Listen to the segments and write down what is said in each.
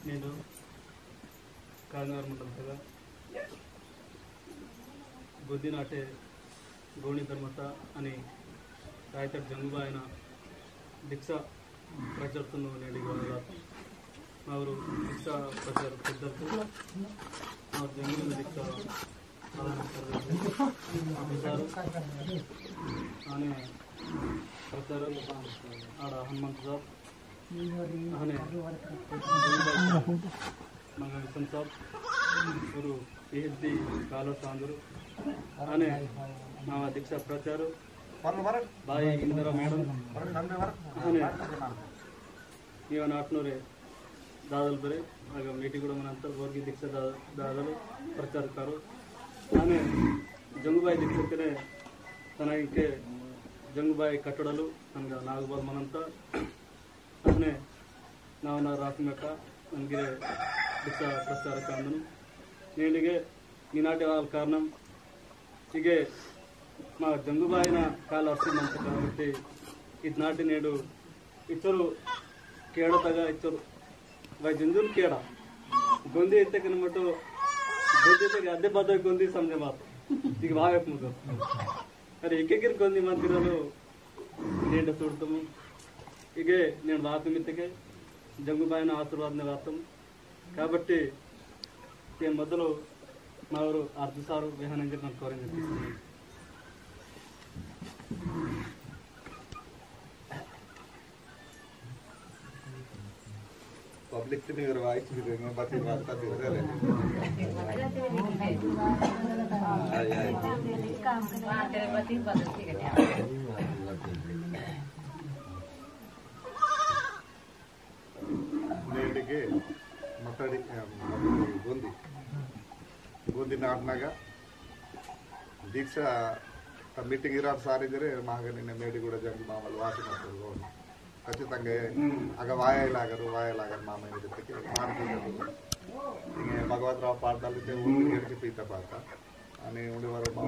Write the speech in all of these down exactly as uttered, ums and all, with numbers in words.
नेनु कागनार मंडल तगा गोंदी नाटे गोंडी धर्मता अनि रायतट जंगुबायना दीक्षा प्रचारतुनु नेंडिगे वाला मावरु दीक्षा प्रचार पेद्दलकु मावरु जंगुबायना दीक्षा आने प्रचार आड़ा हनुमंत साहब, आने मंगल साहब, गुरु पीएचडी कालर सांदर, आने नावा दीक्षा प्रचार, बाई इंदिरा मैडम, आने इवन आटनूरे दादल बरे, आगा मीटिंग गुड़ा मनंतर बोर्गी दीक्षा दा-, दादल प्रचार करो। आने जंगुबाई दीक्षा कने तना इंके जंगुबाई कटड़लु, अनगा नागबाल मनंतर, आने नावना रासमेका, अनगिरे दीक्षा प्रचार कांदनु। नेंडिगे निनाटे वाल कारणम इगे मा जंगुबायना काल अर्सी मंत काबट्टी इद नाटी नेडु इच्चोरु केड़ा तगा इच्चोरु वा जुंजुन केड़ा गोंदी इत्ते कनमटो गोंदी इत्ते अद्दे बदो गोंदी समझे मात इगे वावे मुदो अरे इके गिर गोंदी मंदिरलो नेंड सूडतमु इगे नेंड वातम इत्तेके जंगुबायना आशीर्वाद ने वातम काबट्टी ते मोदलु मावरु अर्जुसारु वेहनंजर नन कोरेंजर पब्लिक तिनी अगर वाइस भी देंगे बाकी वास्ता भी हो जाए। आई आई। नेंडिगे मतड़ी, अ, मतड़ी गोंदी। गोंदी नाटनागा दीक्षा मीटिंग इरार सारी जरे मागने ने मेडी गुड़ा जंग मामल वासी मतड़ी गोंदी। खचितंगे अग वाया लागरु, वाया लागरु मामा इत्तेके मान पूजा इंगे भगवंतराव पाटदाल इत्ते ऊर गिरके पीता पाता। अनि उंडे वारो मा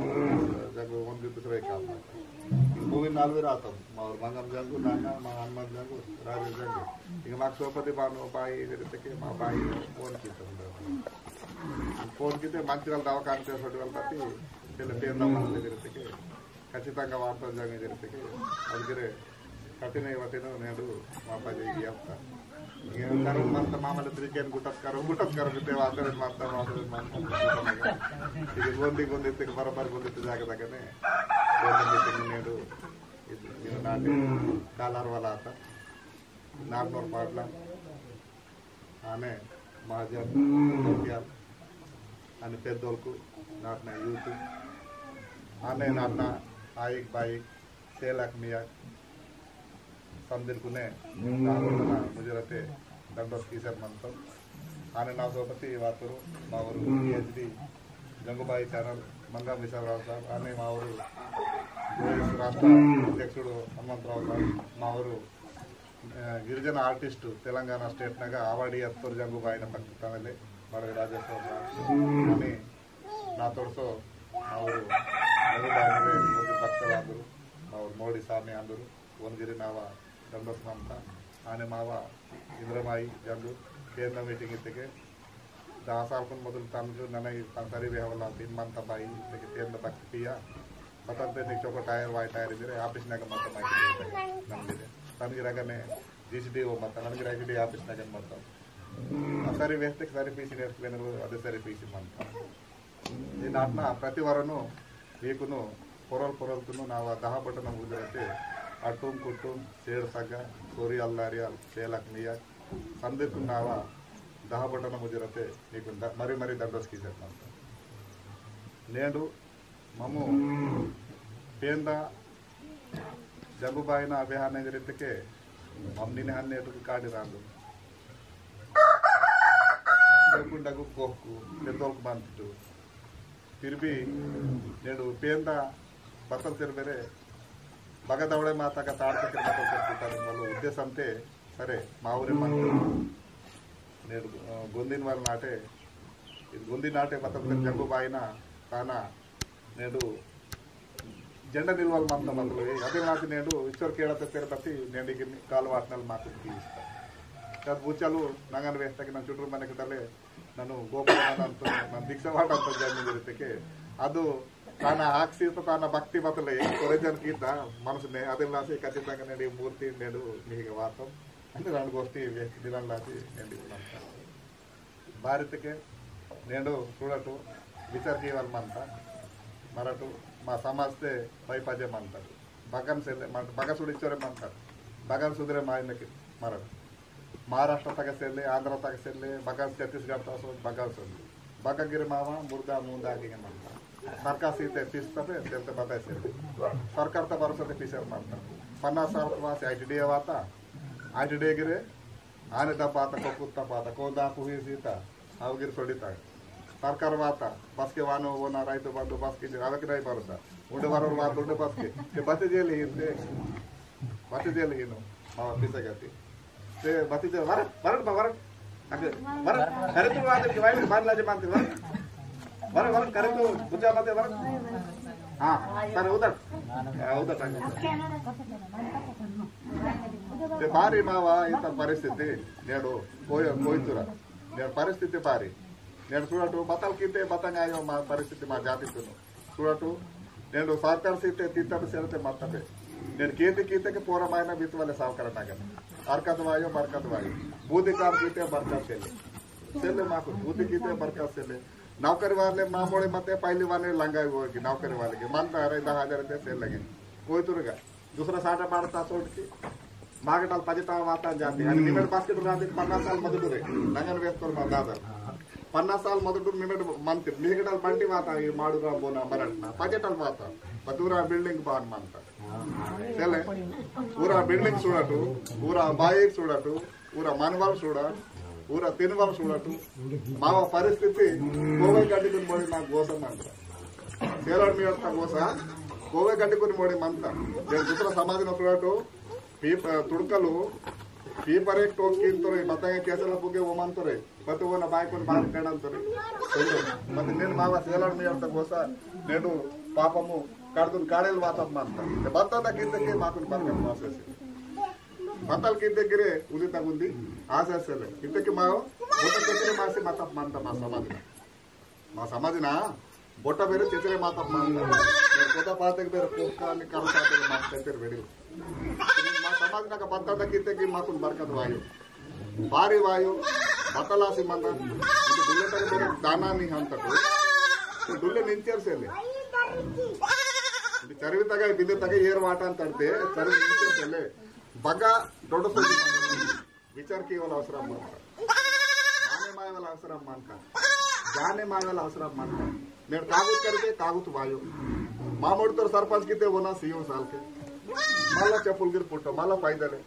जंगु ओन दिन दूसरा एक काम आता। मूवी नालवे रातम, मा और मंगम जंगु, नाना, मा हनुमान जंगु, राजे जंगु। इंगे माक सोपति बानो बाई इधर तके, मा बाई फोन कीतम। फोन कीते मंचिराल दवाखाना ते सोडवाल तती, तेले पेंदा मंदल इधर तके। खचितंगा वार्ता जंगु इधर तके। अदगिरे कठिन वटिन नेडु वापस जाइए आपका। ये करो मत मामले तरीके गुटत करो, गुटत करो, कितने वासरे मत, वासरे मत। ये गोंदी, गोंदी तक बराबर गोंदी तक जाके तक ने। गोंदी तक नेडु, ये नाटे कालार वाला आता। नाटनोर पाटला। आने महाजन, दोतियाल, आने पेद्दोलकु, नाटना यूथ, आने नाटना आइक बाइक, सेलाक मियाक, समदिरकुने, नाटना मुजरते, दंडोस कीसर मंतम। आने ना सोपति वातुरु, मावरु पीएचडी, जंगुबाई चैनल, मंगा मिसाल राव साहब, आने मावरु, यूएस राष्ट्र अध्यक्षुडु हनुमंतराव साहब, मावरु, आ, गिरिजन आर्टिस्ट तेलंगाना स्टेट नगा अवार्ड अत्तोर जंगुबाईना भक्त तनले मड़वी राजेश्वर राव। अनि ना तोड़सो और रघुबाईना भक्त आंदुरु और मोड़ी सामी आंदुरु ओनगिरी नावा दंडोस मंता आने मावा इंद्रमाई जंगु केंद्र मीटिंग इत्तेके दहा साल कुन मोदल तमकु नना संसारी बेहवला तीन मंत बाई इत्तेके तेंद भक्ति पिया। बतल ते निक चोको टायर वाई टायर इधर ऑफिस नग मत माइक नंदिरे तनगी रगने जीसीडी वो मत ननगी रगने ऑफिस नग मत संसारी वेहते सारी पीसी नेट वेनर अदे सारी पीसी मंत। इन आत्मा प्रति वरनु वीकुनु पोरल पोरल तुनु नावा दहा बटन उजरते अटुम कुटुम सेड़ सगा सोरी अल्लारियल सेलक मियक संदेतु नावा दहा बटन उजरते नीकु द-, मरी मरी दंडोस कीसर मंत। नेंडु ममु पेंदा जंगुबाईना अभियान एंगरितके मम्मीने हन्ने एटुक काड़ी रांदु। जंगुंडगु कोहकु, पेद्दोलकु मंतु। फिर भी नेडु पेंदा बतल तेरबेरे बगदवड़े माता का ताड़ते तेरे बतल तेरे पुट्टारे वालो उद्देश्य अंते सरे मावरे मंतु। नेडु, अ, गोंदिन वाल नाटे, इद गोंदिन नाटे बतल तेरे जंगुबाईना ताना नेडु जेंडा निलवल मंता मतलब, अदे नाते नेडु इच्चोर केड़ा ते पेर बत्ती नेंडिगे काल वाटनल माकुन कीस्ता। कद बुचलु नंगन वेस्तके नन चुटुर मने कतले ननु गोपाल नन तो नन दीक्षा वाटा तो जन्म जरितके अदु ताना आक्सी तो ताना भक्ति बतले कोरेजन कीता मनसने अदिलासी खचितंगा नेंडु मूर्ति नेंडु मीगे वातम अनि रंड गोष्ठी वेस्ती दिलन लासी नेंडु उन्नंता। बारितके नेंडु सूडटु विचार कीवल मंता मरटु मा समाजते पैपाजे मंता। बगन सेले मंता, बगन सुडिचोरे मंता। बगन सुधरे मायनके मरटु महाराष्ट्र तक सेले, आंध्र तक सेले, बगन छत्तीसगढ़ तक सो, बगन सुन। बगन गिरे मावा मुर्दा मुंदा के मंता। सरकार सीते पिस्तपे सेलते बताए सेले। सरकार त भरोसा ते पिसर मंता। पन्नास साल वासे आईटीडीए वाता। आईटीडीए गिरे आने दबाता को कुत्ता पाता को दा कुही सीता। अवगिर सोडिता। सरकार वाता बसके वानो वोना राइतो बंदो बसके जे अवके नहीं भरोसा। उंडे वरोर वात उंडे बसके ते बते जेल ही ते बते जेल ही नो। मावा पिसा गति ते बते जेल वरट वरट बा वरट। अगे वरट करे तो वात के वाइल बांध लाजे मानते वरट वरट वरट करे तो बुझा माते वरट। हाँ सर उधर उधर टाइम ते बारी मावा इतना परिस्थिति नेडो कोई कोई तुरा नेड परिस्थिति बारी। नेड सूडटु बतल कीते बतंग आयो मा परिस्थिति मा जाति तुनु। सूडटु नेड सरकार सीते तीतट सेलते मत्तपे। नेड केंदि कीते के पोरा मायना बीतवाले सावकार नगन। अरकत वायो, बरकत वायो। बूदी काम कीते बरकत सेले। सेले माकु बूदी कीते बरकत सेले। नौकरी वाले मामूली मते पहली वाले लंगाई होगी नौकरी वाले के। मंता अरे दहा हजार ते सेले लगे। कोई तुरगा। दूसरा साटा पाड़ता सोट की मागटाल पजटा वाता जाती। अनि निमेट बास्केट राते पन्नास साल मदुडुरे नंगन वेस्तोर मा दादा। पन्नास साल मदुडुर निमेट मंती निमेटाल बंटी वाता ये माडुरा बोना मरटना पजटाल वाता। पतूरा बिल्डिंग बान मंता। चले पूरा बिल्डिंग सूडटु, पूरा बाइक सूडटु, पूरा मनवल सूडा, पूरा तिनवल सूडटु। मावा परिस्थिति कोवे गड्डी कुन मोड़ी मा गोसा मंता। सेलाड मी अत्ता गोसा कोवे गड्डी कुन मोड़ी मंता। जे दूसरा समाज न सूडटु पीप तुड़कलु पीपर एक टोक किंतोरे बताए कैसे लपुगे वो मंतोरे। पति वो ना बाइक कुन बाहर कड़ंतोरे। मत नेन मावा सेलाड मी अत्ता गोसा नेडु पापमु कड़तुन काड़ेल वातप मंता। ते बत्ता दा किंतके माकुन बरकत वासेसी। बतल की दग्गरे उदिता गुंदी आशा सेले। इतके माओ बोटा चेचरे मासी माता मानता मा समाजना। मा समाजना बोटा बेरे चेचरे माता मानता। कोदा पाते बेरे कोका ने करो पाते माता चेचरे बेरे। मा समाजना का बत्ता दा किते की माकुन बरकत वायो। बारी वायो बतलासी मंदा। इते दुल्ले तक बेरे दाना नहीं हम तक। तो दुल्ले निंचर सेले। इते चरवी तक बिंदे तक येर वाटान तड़ते चरवी निंचर सेले। बगा डोडो सोची विचार कीवाला अवसरम मंता। जाने मायवाला अवसरम मंता। जाने मायवाला अवसरम मंता। नेड कागुत करके कागुत वायो। मामोड़ तोर सरपंच किते वोना सीओ साल के। माला चपुल गिर पुट्टो, माला पैदले।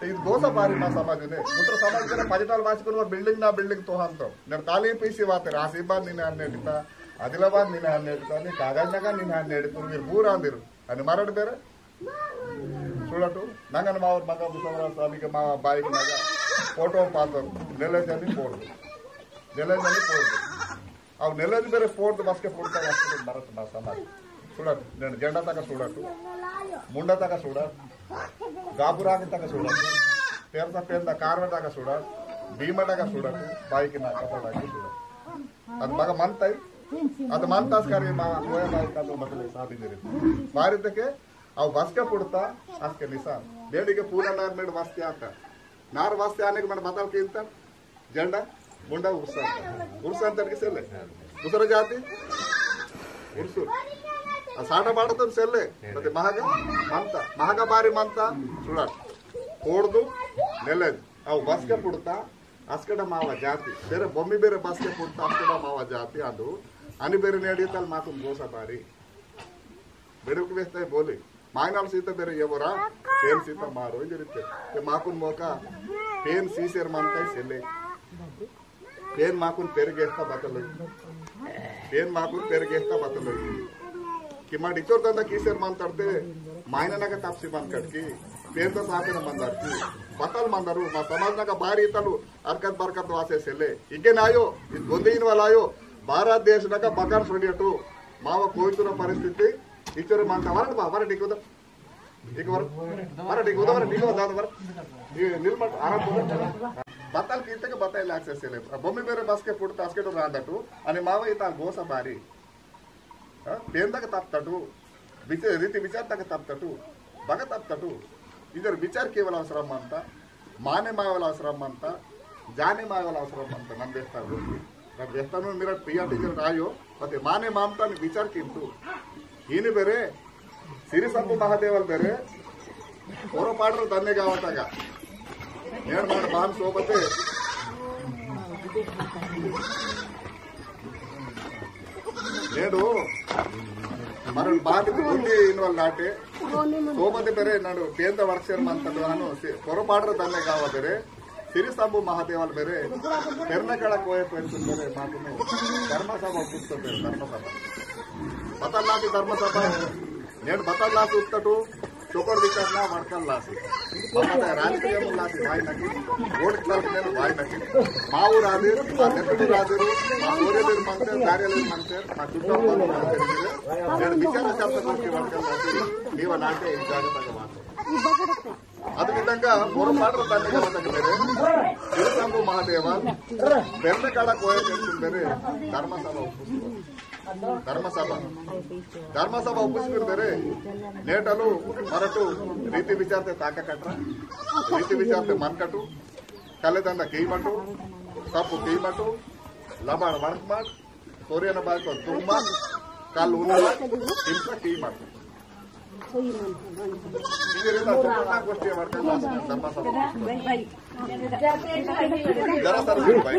इद गोसा बारी मा समाज ने। मुत्र समाज के पजटाल वाचकुन वर बिल्डिंग ना बिल्डिंग तो हम तो। नेड ताली पीसी वाते रासी बान निना नेडिता, आदिलाबाद निना नेडिता, नि कागज नगर निना नेडिता, वीर बूर आंदिर। अनि मरड़ बेरे। सूडटु नंगन मावर मगा मुसलमान स्वामी के मावा बाइक नगा फोटो पातो नेले जनी पोड़ नेले जनी पोड़। अब नेले जनी बेरे पोड़ बस के पुड़ता बस के मरत मा समाज। सूडटु नेन झंडा तक सूडटु मुंडा तक सूडटु गाबुराग तक सूडटु तेरसा पेंदा कारवा तक सूडटु भीमा तक सूडटु बाइक ना कपड़ा तक सूडटु। अद मगा मंता अद मंता अस्कारी मा कोया बाइक का तो मतलब साबित करे। बारी तके अव बसके पुड़ता। अस्के निशान बेड़िगे पूरा नार मेड़ वस्ते आता। नार वस्ते आने के मेड़ बतल कींता झंडा मुंडा उर्सा उर्सा अंतर के सेले। दूसरा जाति उर्सु आ साटा बाटा तुम सेले। मते महागा मंता महागा बारी मंता। सूडटु पोड़दु नेले अव बसके पुड़ता। अस्कड़ा मावा जाति बेरे बोम्मी बेरे बसके पुड़ता अस्कड़ा मावा जाति आंदु। अनि बेरे नेडितल माकुन गोसा बारी। बेड़ुक वेस्ते बोली मायनाल सीता बेरे येवोरा पेन सीता मारो इंजरिते। ते माकुन मोका पेन सीसेर मंता सेले। पेन माकुन पेरगेस्ता बतलोई। पेन माकुन पेरगेस्ता बतलोई। कि मा डिचोर तंदा कीसेर मंतड़ते मायना नगा तापसी मंतड़ की पेन तो सापेन मंदर की बतल मंदरु। मा समाज नगा बारी तलु अरकत बरकत वासे सेले। इगे नायो इद गोंदे इनवाल आयो। भारत देश नगा बगर सोडियटु मावा कोइतुर परिस्थिति इचोर मंता वरट बा वरट इकोदा। इक वर, मराठी, उदा मराठी, इक वर, दादा वर। ये नीलमठ आराम को। बताल कीते के बताइल access सेले। बोमी बेरे बस्के पुट्टस्केटु रांदटु, अनि मावा इता गोसा बारी। हाँ? पेंदक तप्तटु, विचे-, रीति विचार तक तप्तटु, बग तप्तटु। इधर विचार केवल अवसरम मंता, माने मावल अवसरम मंता, जाने मावल अवसरम मंता, नन बेहतर बोलती। नन बेहतर नु मेरा प्रिया teacher आयो, पते माने मामता ने विचार किंतु। इनी बेरे, सिरी संभू महादेवल बेरे, पोरो पाडर दन्ने गावतागा। नेड माड बहन सोबते। नेडु मरण बांध बुद्धि इनवल नाटे। सोबते बेरे नडु पेंद वर्षर मंतदु अनु सि-, पोरो पाडर दन्ने गावतेरे। सिरी संभू महादेवल बेरे। पेरनकड़ा कोय पेरतुन बेरे मातुनु। धर्मसभा पुस्तक धर्मसभा। बतल लासी धर्मसभा। नेड बतल लासी उत्तटु। चोकर विचारना वड़कल लासी। ममता राजकीय लासी भाई नकी, वोट क्लब में भाई नकी। माऊ राधे, मा नेतृत्व राधे, मा सोरे देर मंते, दारे लेर मंते, मा चुट्टा मंते, मंते। जन विचार चर्चा करके वड़कल लासी, नीवा नाटे एक जागत का बात। अद विधंगा मोर पाटर तन्ने का बात करे। सिरी संभू महादेवा, बेंदकाड़ा कोया के सुंदरे, धर्मसभा उपस्थित। धर्मसभा धर्मसभा उपस्थित बेरे नेटलु मरटु रीति विचारते ताका कटरा। रीति विचारते मन कटु। कलेदंड केइमटु। तप्पु केइमटु। लबाड़ वड़कमाट। सोरियन बायको दुम्मा। कल उन्ना। हिंसा केइमटु। इधर इधर छोटा गोष्ठी वड़कल लासी धर्मसभा। जरा सर भाई।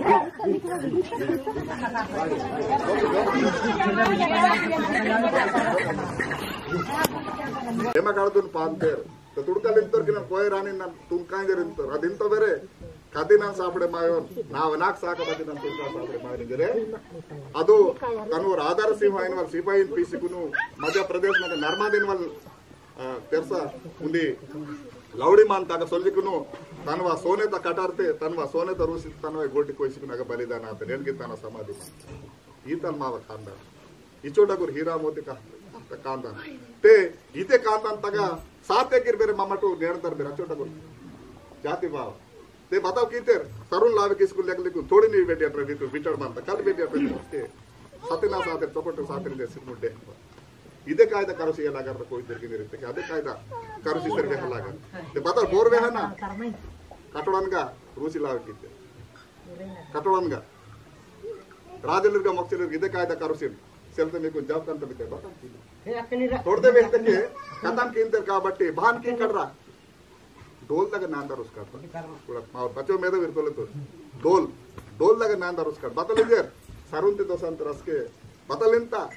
एमा काड़दुन पांतेर। तो तुड़कल इंतर किना कोई रानी ना तुम कांजर इंतर। अदिन तो बेरे। कदिना सापड़े मायोन। नाव नाक साका बदिना तुम सापड़े मायोन इंजरे। अदो तनवर आधार सिंह इनवल सिपाही पीसिकुनु मध्य प्रदेश नग नर्मदा इनवल आ, तेरसा उंदी लौड़ी मान ताका सोल्जिकुनु तनवा सोने ता कटारते, तनवा सोने ता रूसी तनवा गोटी कोइसिकुनु अगा बलिदान आते, नेनकी तना समाधि मान। ईतल मावा खानदान। इचोटा गुर हीरा मोती का, ता खानदान। ते, इते खानदान तगा साते गिर बेरे ममटु नेरंतर बेरे अचोटा गुर। जाति भाव। ते बताओ कीतेर, तरुण लावे किसकुन लेक लेकुन, थोड़ी नहीं बेटी अटर रीतु, बिटर मानता, कल बेटी अटर रीतु, ते सत्यनाश आते, चोपट साते ले सिर मुड्डे। इदे कायदा करुसी ये लागर कोई देर की नहीं रहते, क्या अदे कायदा करुसी सर वेहा लागर। ते बताओ बोर वेहा ना, कटोड़न का रूसी लावे कीतेर। कटोड़न का। राजलर का मक्सलर इदे कायदा करुसी, सेल्ते में कोई जॉब करता बिते, बताओ कीतेर। तोड़ते बेहतर के, खत्म कीतेर काबट्टी, बहान की कटरा। डोल लगा नांदा रुस्काट। थोड़ा मावर बच्चों में तो विरतोले तो। डोल, डोल लगा नांदा रुस्काट। बतल इंजेर, सरुंते दोसांत रसके। बतल इंता,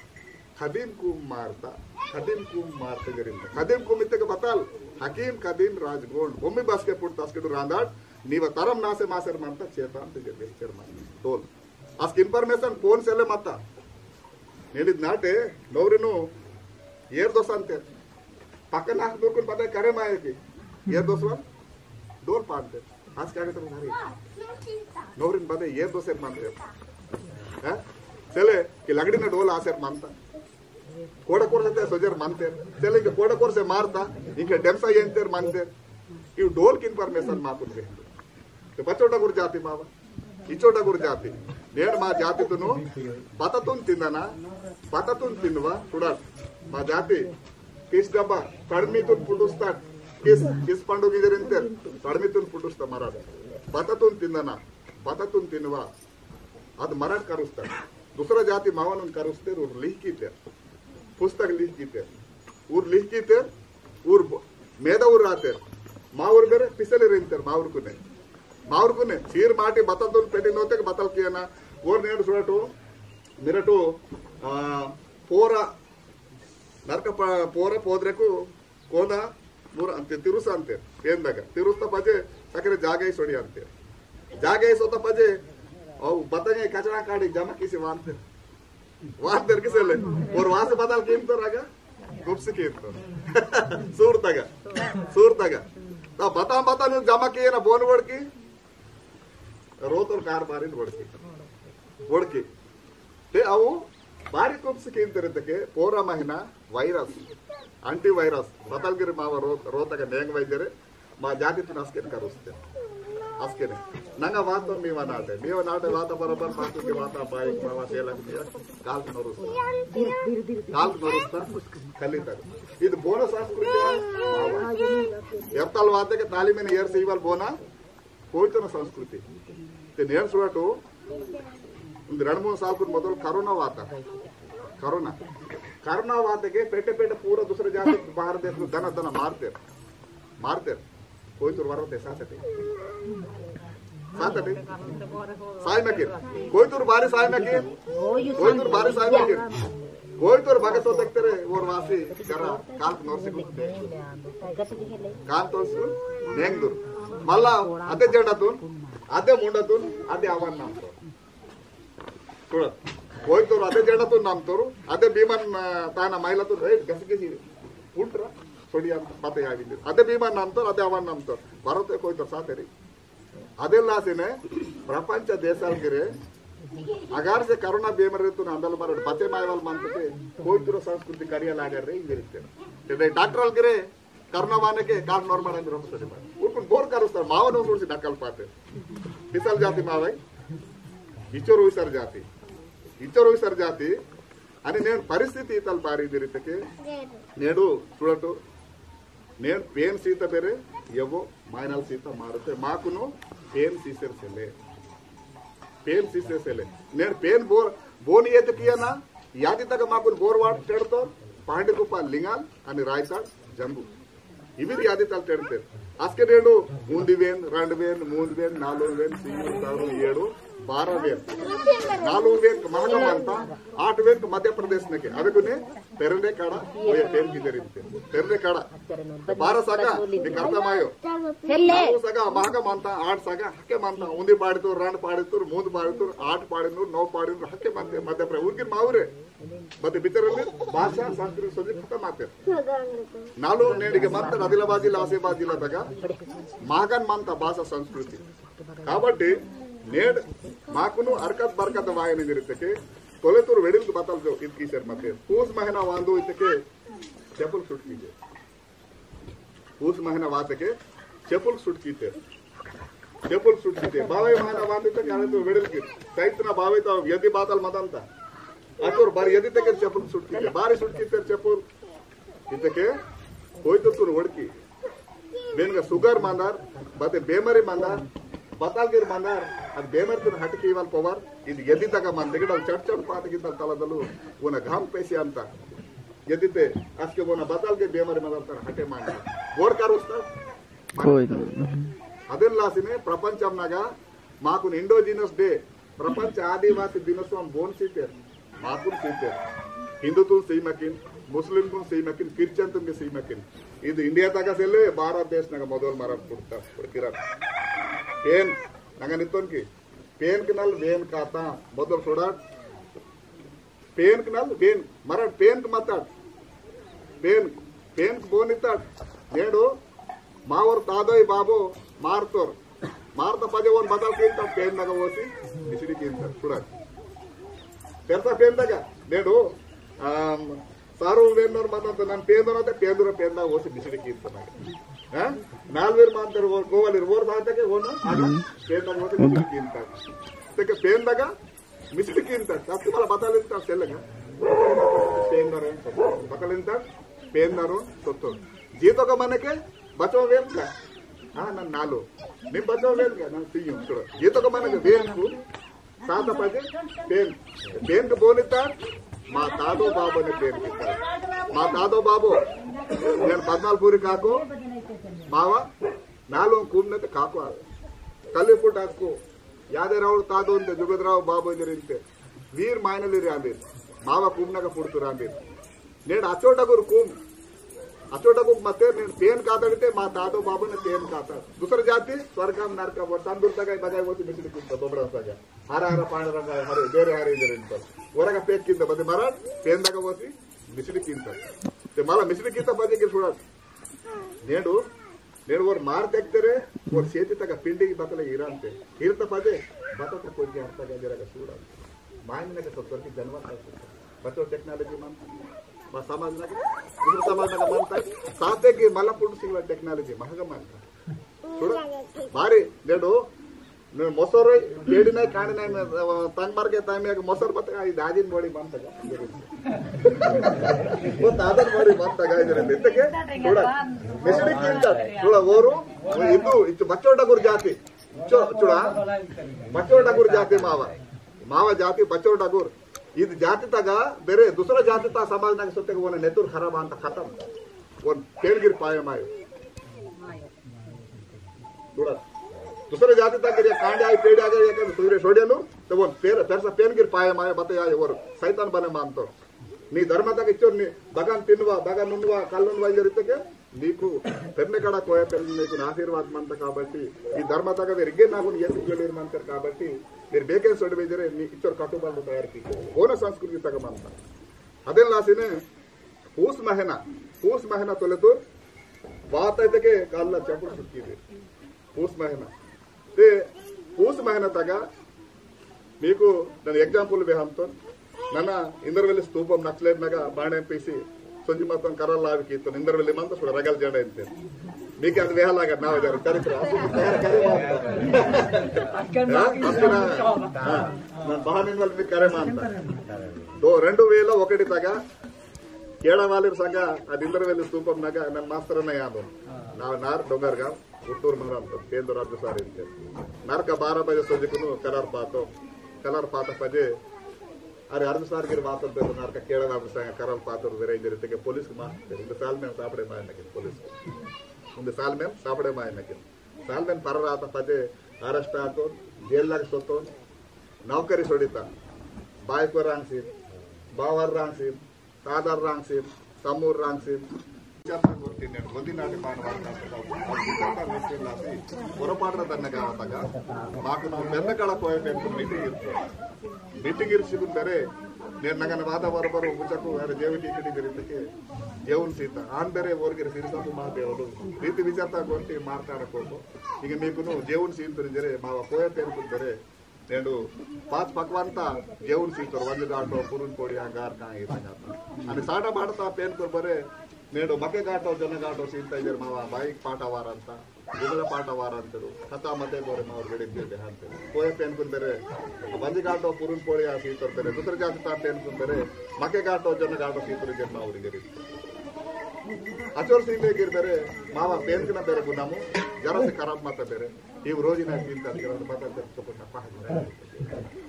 खदीम कुम मारता, खदीम कुम मारते जरिंता। खदीम कुम इत्ते के बतल, हकीम खदीम राजगोंड। भूमि बस के पुट तस्केटु रांदाट, नीवा तरम नासे मासेर मंता, चेतान ते जरिंता, चेर मंता। डोल। आस्क information phone सेले मत्ता। नेंडित नाटे, नौरिनु, एर दोस अंतेर। पक्का नाक दूरकुन पता करे माये की। एर दोस वन, डोल पांतेर। आस्क आगे तो नारी। नौरिन बदे एर दोस एर मांतेर। हाँ? सेले, कि लकड़ी ना डोल आसेर मांता। कोड़ा कोरसे ते सोजर मांतेर। सेले, कि कोड़ा कोरसे मारता, इंके डेमसा येंतेर मांतेर। इव डोल की information माकुन दे। ते बचोटा गुर जाति मावा। इचोटा गुर जाति। नेड मा जाति तुनु बततुन तिंदना, बततुन तिंदवा, सुड़ाट। मा जाति किस डब्बा, तड़मीतुन पुटुस्ता, किस, किस पंडु गिजरिंतेर, तड़मीतुन पुटुस्ता मराट। बततुन तिंदना, बततुन तिंदवा, अद मराट करुस्ता। दूसरा जाति मावनुन करुस्तेर, उर लिह कीतेर। पुस्तक लिह कीतेर। उर लिह कीतेर, उर ब-, मेदा उर रातेर। मावर बेरे पिसले रेंतेर, मावर कुने। मावर कुने, चीर माटी बतल दोन पेटी नोतेक बतल कियना, ओर नेंड सुरटो, मिरटो, आ, पोरा, नरक प-, पोरा पोदरेकु, कोना, मुर अंते, तिरुस अंते, पेंदगा। तिरुस त पजे, सकरे जागे सोड़ी अंते। जागे सो त पजे, औ बतंगे कचरा काड़ी जमा किसी वांते। वांते किसी ले, और वास बदल कीमतो रगा, गुप्स कीमतो। सूरतगा, सूरतगा। ता बता बता नु जमा किए ना बोन वड़की, रोतोर कार बारिन वड़की। वड़की। ते अवु बारी गुप्स कीमतो रे तके, पोरा महीना वायरस। Antivirus, बतलगिरी मावा रो-, रोतक नेंग वैद्यरे, मा जाति तुन अस्केन करुस्ते। अस्केने। नंगा वातो मीवा नाटे। मीवा नाटे वाता बराबर पातु के वाता बाई मावा सेला के मीवा काल नोरुस्ता। काल नोरुस्ता। कलितक। इद बोना संस्कृति मावा। एर्तल वाते के ताली में एर सीवल बोना कोयतुर संस्कृति। ते नेन सुरटु उंद रणमून साल कुन मोदल कोरोना वाता। कोरोना। कोरोना वाते के पेटे पेटे पूरा दूसरे जाति बाहर देश में दना दना मारते। मारते। कोयतुर वरते सातटे। सातटे। साय मकिन। कोयतुर बारी साय मकिन। कोयतुर बारी साय मकिन। कोयतुर बगतो देखते रे, ओर वासी करा, काल नोर से कुछ दे। काल तोर से नेंग दूर। मल्ला, अदे जेंडातुन, अदे मुंडातुन, अदे आवान नाम तो। थोड़ा। कोयतुर अदे जेंडातुन नाम तोर, अदे भीमन, अ, ताना माइलातुन, ए, गस गसी। पुंट्रा, सोडिया, बाते आवी दे। अदे भीमन नाम तोर, अदे आवान नाम तोर। भारत कोयतुर साथे रे। अदेलासिने प्रपंच देशालगिरे अगार से कोरोना बेमारी तुन अंदल मरड बचे मायवाल मंतके कोयतुर संस्कृति करिया लागर रे इंजरिते। तेरे डॉक्टर अलगिरे कोरोना वाने के काल नॉर्मल अंदर हम सोचे बात। उनको बोर करुस्तार, मावन उनको से डॉक्टर पाते। पिसल जाति मावाई, इचोर उइसर जाति। इचोर उइसर जाति, अनि नेन परिस्थिति इतल बारी इंजरिते के, नेडू, चुड़टू, नेन पेन सीता बेरे, यवो मायनल सीता मारते, माकुनो पेन सीसेर सेले। पेन सीसेर सेले। नेन पेन बोर, बोन येत किया ना, यादी तक माकुन बोर वाट टेड़तो, पहांदी कुपा लिंगाल, अनि रायताड़ जंगु। इविर यादी तल टेड़ते। अस्के डेंडो, उंदी वेन, रंड वेन, मूंद वेन, नालू वेन, सीयू, तारू, येडू, बारा वेन। नालू वेन क महगा मंता, आठ वेन क मध्य प्रदेश नके। अवे कुने, पेरने काड़ा, ओये पेन की जरिंते। पेरने काड़ा। बारा सगा, निक अर्थ मायो। हेल्ले। नालू सगा, महगा मंता, आठ सगा, हके मंता। उंदी पाड़ीतुर, रंड पाड़ीतुर, मूंद पाड़ीतुर, आठ पाड़ीनुर, नौ पाड़ीनुर, हके मंते, मध्य प्रदेश। उनकी मावरे। बते बितरले भाषा संस्कृति सोजी खत्म आते। नालू नेंडिगे मंता आदिलाबाद जिला, आसिफाबाद जिला तगा। महगन मंता भाषा संस्कृति। काबट्टी नेड माकुनु अरकत बरकत वायने इंजरिते के तोलेतुर वेडिल बतल जो इद कीसेर मते। पूस महीना वांदु इतके चेपुल सुट कीजे। पूस महीना वाते के चेपुल सुट कीते। चेपुल सुट कीते। बावे महीना वाते तक आने तो वेडिल की। चैतना बावे तो यदि बातल मदंता। अतुर बार यदि तक चेपुल सुट कीते। बारी सुट कीते चेपुल। इतके कोयतुर तुन वड़की। बेनगा sugar मंदार, बते बेमारी मंदार, बतालगिर मंदार, अद बेमारी तुन हटकी वाल power, इद यदि तक मंदे गिडल चट चट पात गिंतल तलदलु, उना घाम पेसी अंता। यदि ते, अस्के बोना बतालगिर बेमारी मंदार तर हटे मंदा। बोर करुस्ता? कोई तो। अदेन लासिने प्रपंचम नगा, माकुन indigenous day, प्रपंच आदिवासी दिनोत्सव बोन सीतेर, माकुन सीतेर। हिंदू तुन सीमकिन, मुस्लिम तुन सीमकिन, क्रिश्चियन तुन के सीमकिन। इद इंडिया तक सेले भारत देश नगा मोदल मरम पुड़ता, पुड़किरा। पेन, नगा नितोन की, पेन कनल वेन काता, मोदल सोड़ा, पेन कनल, पेन, मरण पेन क मताड। पेन, पेन क बोनिताड। नेडो, मावर तादोई बाबो, मारतोर। मारता पजे वन बदल किंता, पेन नगा वोसी, मिसड़ी किंता, सुड़ा। तेरसा पेन नगा, नेडो, आम, सारू वेन्नोर मतन तो नन पेन दोनों ते, पेन दोनों पेन नगा वोसी, मिसड़ी किंता नगा। हाँ? नालवेर मानतर वो, गोवालीर वोर साथ के वो ना, आगा, पेन नगा वोसी, मिसड़ी किंता। तेके पेन नगा, मिस्टेक इंता, तत्तु मला बताल इंता सेलंगा। पेंदर इंता, बताल इंता, पेंदर तत्तु। जीतो का मने के बचो वेम का? हाँ, ना नालो। निम बचो वेम का? ना तीयू, चलो। जीतो का मने के वेम को, सात बजे, पेन। पेन के बोनिता, मा तादो बाबो ने पेन किता। मा तादो बाबो, नेन पद्नालपुरी काको, मावा, नालो कुमने ते काको आवे। कल्ली पुटाको, यादे राउड तादो इंते, जुगत राव बाबो इंते। वीर मायनलीर आंबेर, मावा कुमनगा पुड़तुर आंबेर। नेड अचोटगुर कुम, अचोटगुर मते नेड पेन कातड़िते मा तादो बाबो ने पेन काता। दूसर जाति स्वर्गम नरकम वर तंदुर तगाई बगाई वोती मिसड़ी किंता दोबड़ा सगा। हरा हरा पांडुरंगा हरे, बेरे हरे इंजर इंता। वरगा पेक किंता बदे मरा, पेन दगा वोती मिसड़ी किंता। ते मला मिसड़ी किंता बदे के सुड़ा। नेडू, नेडू वोर मार तेक्तेरे, वोर सेती तगा पिंडी की बतले हिरांते। हिरता पदे, बतता कोई के हरता गजरा का सूड़ा। मायने के सत्तर की जनवर का सूड़ा। बचो technology मान। मा समाज नगा, दूसरा समाज नगा मंता। साथे की मला पुरुष सिंगला technology महगा मंता। चूड़ा, बारी, नेडो, ने मोसोर, पेड़ी नाई, कांडी नाई, में, अ, तंग मार के time में मोसोर बतगा, ई दादिन body मंता का। वो दादन body मंता का, इधर इतके, चूड़ा, machine किंता, चूड़ा, ओरु, वो हिंदू, इच्छ बच्चोर डगुर जाति, इच्छ, चूड़ा, बच्चोर डगुर जाति मावा, मावा जाति बच्चोर डगुर। इद जाति तगा बेरे दूसरा जाति ता समाज नगा सोते को वोने नेतुर खराब आंता खतम। वोन पेनगिर पाय मायो। चूड़ा। दूसरा जाति ता करिया कांडे आई पेड़ आ गए, या कर दूसरे छोड़िया नु, तो वोन पेर, पेरसा पेनगिर पाय मायो, बते आयो, वोर सैतान बने मानतो। नी धर्म तगा इच्चोर नी, बगान तिनवा, बगान नुनवा, कल नुनवा इंजर इत्तके, नीकु पेरने कड़ा कोया पेरने नीकु आशीर्वाद मंता काबट्टी, ई धर्म तगा वेर इगे नाकुन येसु गेलेर मंतर काबट्टी, वेर बेकेन सोड़ बेजरे नी इच्चोर कटुबाटु तयार की। ओना संस्कृति तगा मंता। अदेन लासिने पूस महीना, पूस महीना तोलेतुर वात इत्तके काल्ला चपुड़ सुक्की दे। पूस महीना। ते पूस महीना तगा मीकु नन example वेहंतोन। नना इंद्रवेल्ली स्तूपम नक्सलेट नगा बाणे पीसी सोंजी मतन करल लावी कीतोन इंद्रवेल्ली मंता सुड़ा रगल जड़ा इंते। मीकु अद वेहलागा नावा जरा चरित्र असु करे, करे मंता। हाँ? असुना, हाँ। नन बहानिन वाल मी करे मंता। दो, रेंडु वेला ओकटी तगा केड़ा वालिर संगा अद इंद्रवेल्ली स्तूपम नगा नन मास्तर ना यादो। ना, नार डोंगरगांव। उट्टूर मंगलम तो पेंदो राज्य सारी इनके। नरक बारह बजे सोंजिकुनु कलर पातो, कलर पाता पजे। अरे अर्ध सार गिर वातो पे तो नरक केड़ा वापस आया कलर पातो वेरे इंजर इत्तके पुलिस मा, उन्दे साल में सापड़े माय नकिन पुलिस। उन्दे साल में सापड़े माय नकिन। साल में पर राता पजे arrest आतो, जेल लग सोतो, नौकरी सोड़िता। बाइक रांग सी, बावर रांग सी, सादर रांगसिम, समूर रांगसिम, चर्चा गोष्ठी ने गोदी नाटी पान वाला का, का, का, का, का, का, लासी, पोरपाटरा दन्ने गावतगा, माकु नौ बेंदकड़ा कोई पे meeting इर्तो। Meeting इर्सिकुन बेरे, ने नगन वादा बरोबर मुचकु, अरे जेवी टिकटी बेरे तके, जेवुन सीता, आन बेरे वोरगिर सिरसंभु महादेवलु, रीति विचारता गोष्ठी मारताड़ा कोको, इगे मीकुनु जेवुन सीतुन जरे, मावा कोई पेरकुन बेरे, नेंडु पाच पकवानता जेवण सीतोर, वंज गाटो, पुरून पोळी, आ गार कांग इतना जाता। आणि साडा बाडता पेनकुर बरे, नेंडु मके गाटो, जन गाटो सीता इजर मावा बाईक पाटा वारंता, गुमला पाटा वारंतरु, कथा मते बोरे मावर बेडे दे दे हंते। कोय पेनकुर बरे, वंज गाटो, पुरून पोळी आ सीतोर बरे, दुसर जाति ता पेनकुर बरे, मके गाटो, जन गाटो सीतोर इजर मावर गरी। अचोर सीले गिर बरे, मावा पेनकुना बरे गुनामु, जरा से खराब मत बरे। इव रोजिना चिंता दिगरा माता तेरे तो कुछ पहाड़ में।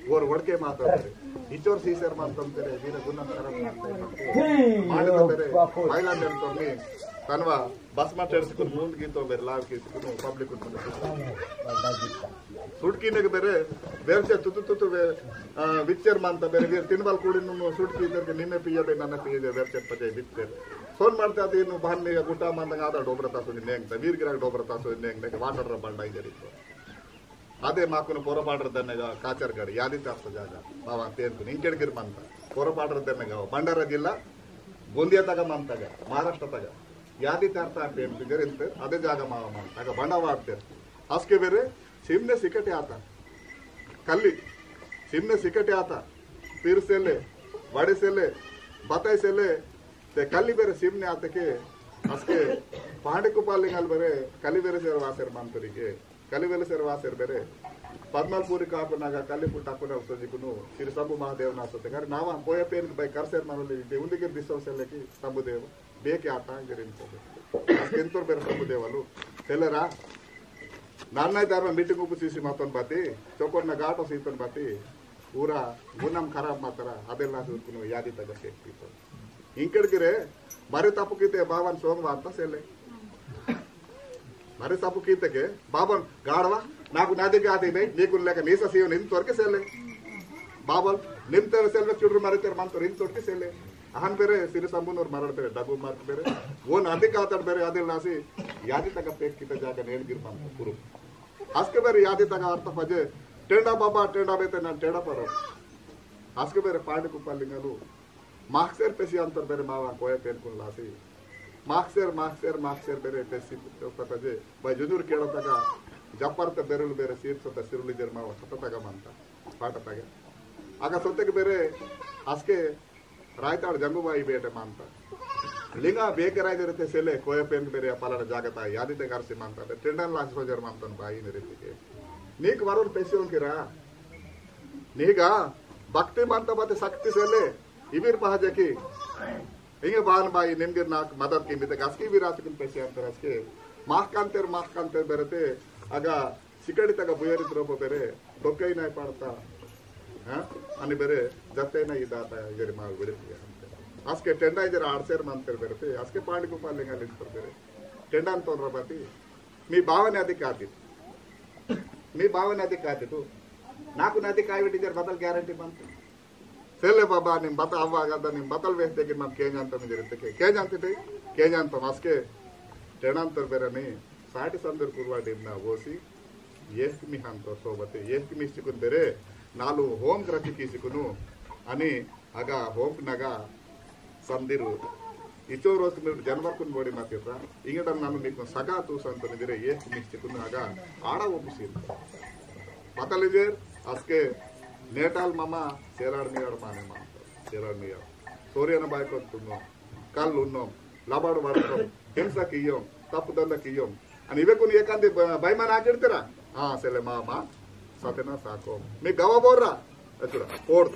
वोर वड़के माता तेरे। इचोर सीसर मातम तेरे, बिना गुना करम माता तेरे। माने तो तेरे, महिला ने तो मी, तनवा, बस मा तेरे से कुछ मूंद की तो बेर लाव की, कुछ public कुछ। सुटकी ने के बेरे, बेर से तुतु तुतु बेर, अ, विच्चर मानता बेरे, बेर तीन बाल कुड़ी नु सुटकी तेरे के निम्मे पिया बे, नन्ना पिया बे, बेर से पचे विच्चर। सोन मारते आते इनु बहन ने गुटा मानता आदा डोबरा तासो नेंग, वीर गिरा डोबरा तासो नेंग, ने वाटर रा बंडा इंजरी तो। अदे माकुन पोरपाटर दन्नेगा काचरगड़ यादी तार्स जागा। मावा पेनकुन इंकेड़ गिर मंता। पोरपाटर दन्नेगा भंडारा जिल्ला, गोंदिया तगा मंतगा, महाराष्ट्र तगा। यादी तार्ता पेनकुन जरिंत अदे जागा मावा मंता। अगा बंडा वार्तेर। अस्के बेरे सिमने सिकटे आता। कल्ली। सिमने सिकटे आता। पिरसेले, वड़ेसेले, बताइसेले, ते कल्ली बेरे सिमने आते के, अस्के पहांडी कुपार लिंगाल बेरे, कल्ली बेरे सेर वासेर मंतरी के। कलिवेल सेर वासेर बेरे, पद्मालपुरी काकुनागा कलिपुट अकुना सोंजिकुनु, सिरसंभु महादेव ना सोते। गारी नावा कोया पेन बाई करसेर मनोली, दे उंदिके दिसो सेले की संभुदेव, बेके आता गिरिन सोते। अस्केंतोर बेरे संभुदेवलु, सेलेरा, नान्नाय धर्म meeting उपसिसी मातोन बाती, चोकोट ना गाटो सीतोन बाती, पूरा गुणम खराब मातरा, अबेला सुरकुनु यादी तगा सेट पीतो। इंकेड़ गिरे, मरे तप्पु कीते बावन सोंग वार्ता सेले। मरे तप्पु कीते के, बावन गाड़वा, नाकु नादे के आते बे, नीकु लेके नीसा सीयो निन तोर के सेले। बावन, निम तेरे सेलवे चुड़र मरे तेरे मन तो रिन तोर के सेले। अहन बेरे, सिरसंभुनोर मरण बेरे, डगु मार्क बेरे। वो नादे का आतर बेरे, आदिल नासी, यादी तगा पेक कीते जागा नेल गिर मन पुरु। अस्के बेरे यादी तगा अर्थ पजे, टेंडा बाबा, टेंडा बेते ना टेंडा परो। अस्के बेरे पहांडी कुपार लिंगालु, माक्सेर पेसी अंतर बेरे मावा कोया पेनकुन लासी। माक्सेर, माक्सेर, माक्सेर बेरे पेसी पता जे। भाई जुजुर केड़ा तगा जपर ते बेरुल बेरे सीर सोता सिरुली जर मावा सता तगा मंता। पाटा तगा। अगा सोते के बेरे अस्के रायताड़ जंगुबाई बेटे मंता। लिंगा बेके राय देरते सेले कोया पेन बेरे पलाना जागता यादी ते करसी मंता। टेंडन लासी सोजर मंतन बाई ने रीति के। नीक वरोन पेसियों किरा। नीगा भक्ति मंता बते शक्ति सेले। इबिर पहाजे की। इंगे बान बाई निमगिर नाक मदद की मिते गसकी भी रात किन पेसे अंतर असके। माख कांतेर, माख कांतेर बेरते। अगा सिकड़ी तगा बुयरी द्रोपो बेरे, दोक्कई नाई पाड़ता। हाँ? अनि बेरे, जत्ते ना इदाता, इगेरी माल बिड़े दिया। असके टेंडा इजर आड़सेर मंतेर बेरे ते, असके पांडी को पाले गा लिंटर बेरे। टेंडा अंतोर रबाती, मी बावन अधिक आती। मी बावन अधिक आती तू। नाकु ना अधिक आई बेटी जर बदल guarantee मंते। सेले बाबा निम बता अव्वा गदा निम बतल वेस्ते कि मम के जानता मिजर इत्ते के, के जानते ते, के जानता मस्के। टेणांतर बेरनी, साटी संदर कुरवा डिमना वोसी, येस्क मिहांतो सोबते, येस्क मिस्चिकुन बेरे, नालु होम ग्रति कीसिकुनु, अनि अगा होम नगा संदिरु, इचो रोज मिर जनवर कुन बोड़ी मातिर्रा, इंगडम नानु निकुन सगा तू संतन दिरे येस्क मिस्चिकुन अगा आड़ा ओपुसिन। बतल इंजेर, असके नेटाल मामा, सेराड़ मियाड़ माने मामा, सेराड़ मियाड़। सोरियन बायकोन तुन्नो, कल उन्नोम, लबाड़ वाड़कोम, हिंसा कियोम, तप्पु दंदा कियोम। अनि इवे कुन एकांदी ब-, बाईमान आकिड़तेरा? हाँ, सेले मामा, सतेना साको। मी गवा बोर्रा? अचुरा, पोर्द।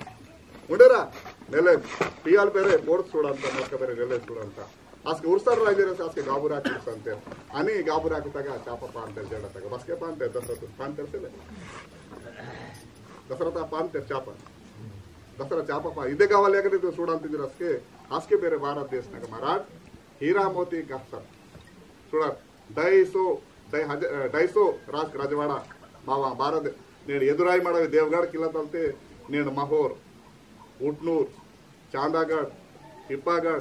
उंडेरा? नेले, पियाल पेरे, पोर्द सुड़ांता, मस्का पेरे, नेले सुड़ांता। आस्के उर्सर राजेरस, आस्के गाबुरा की उर्संते। अनि गाबुरा की तगा, चापा पांतेर, जेड़ा तगा। बस्के पांतेर, दसरा तु पांतेर सेले। दसरा ता पांतेर, चापा। दसरा चापा पा। इदे गावाले अगर तो सुड़ांते जिरस्के, आस्के पेरे भारत देश नगा मराठ, हीरा मोती गहसर। सुड़ांते। ढाई सौ, ढाई हज-, अ, ढाई सौ राज रजवाड़ा मावा भारत नेंड एदुराई मड़ावी देवगढ़ किला तलते नेंड महोर, उटनूर, चांदागढ़, टिप्पागढ़,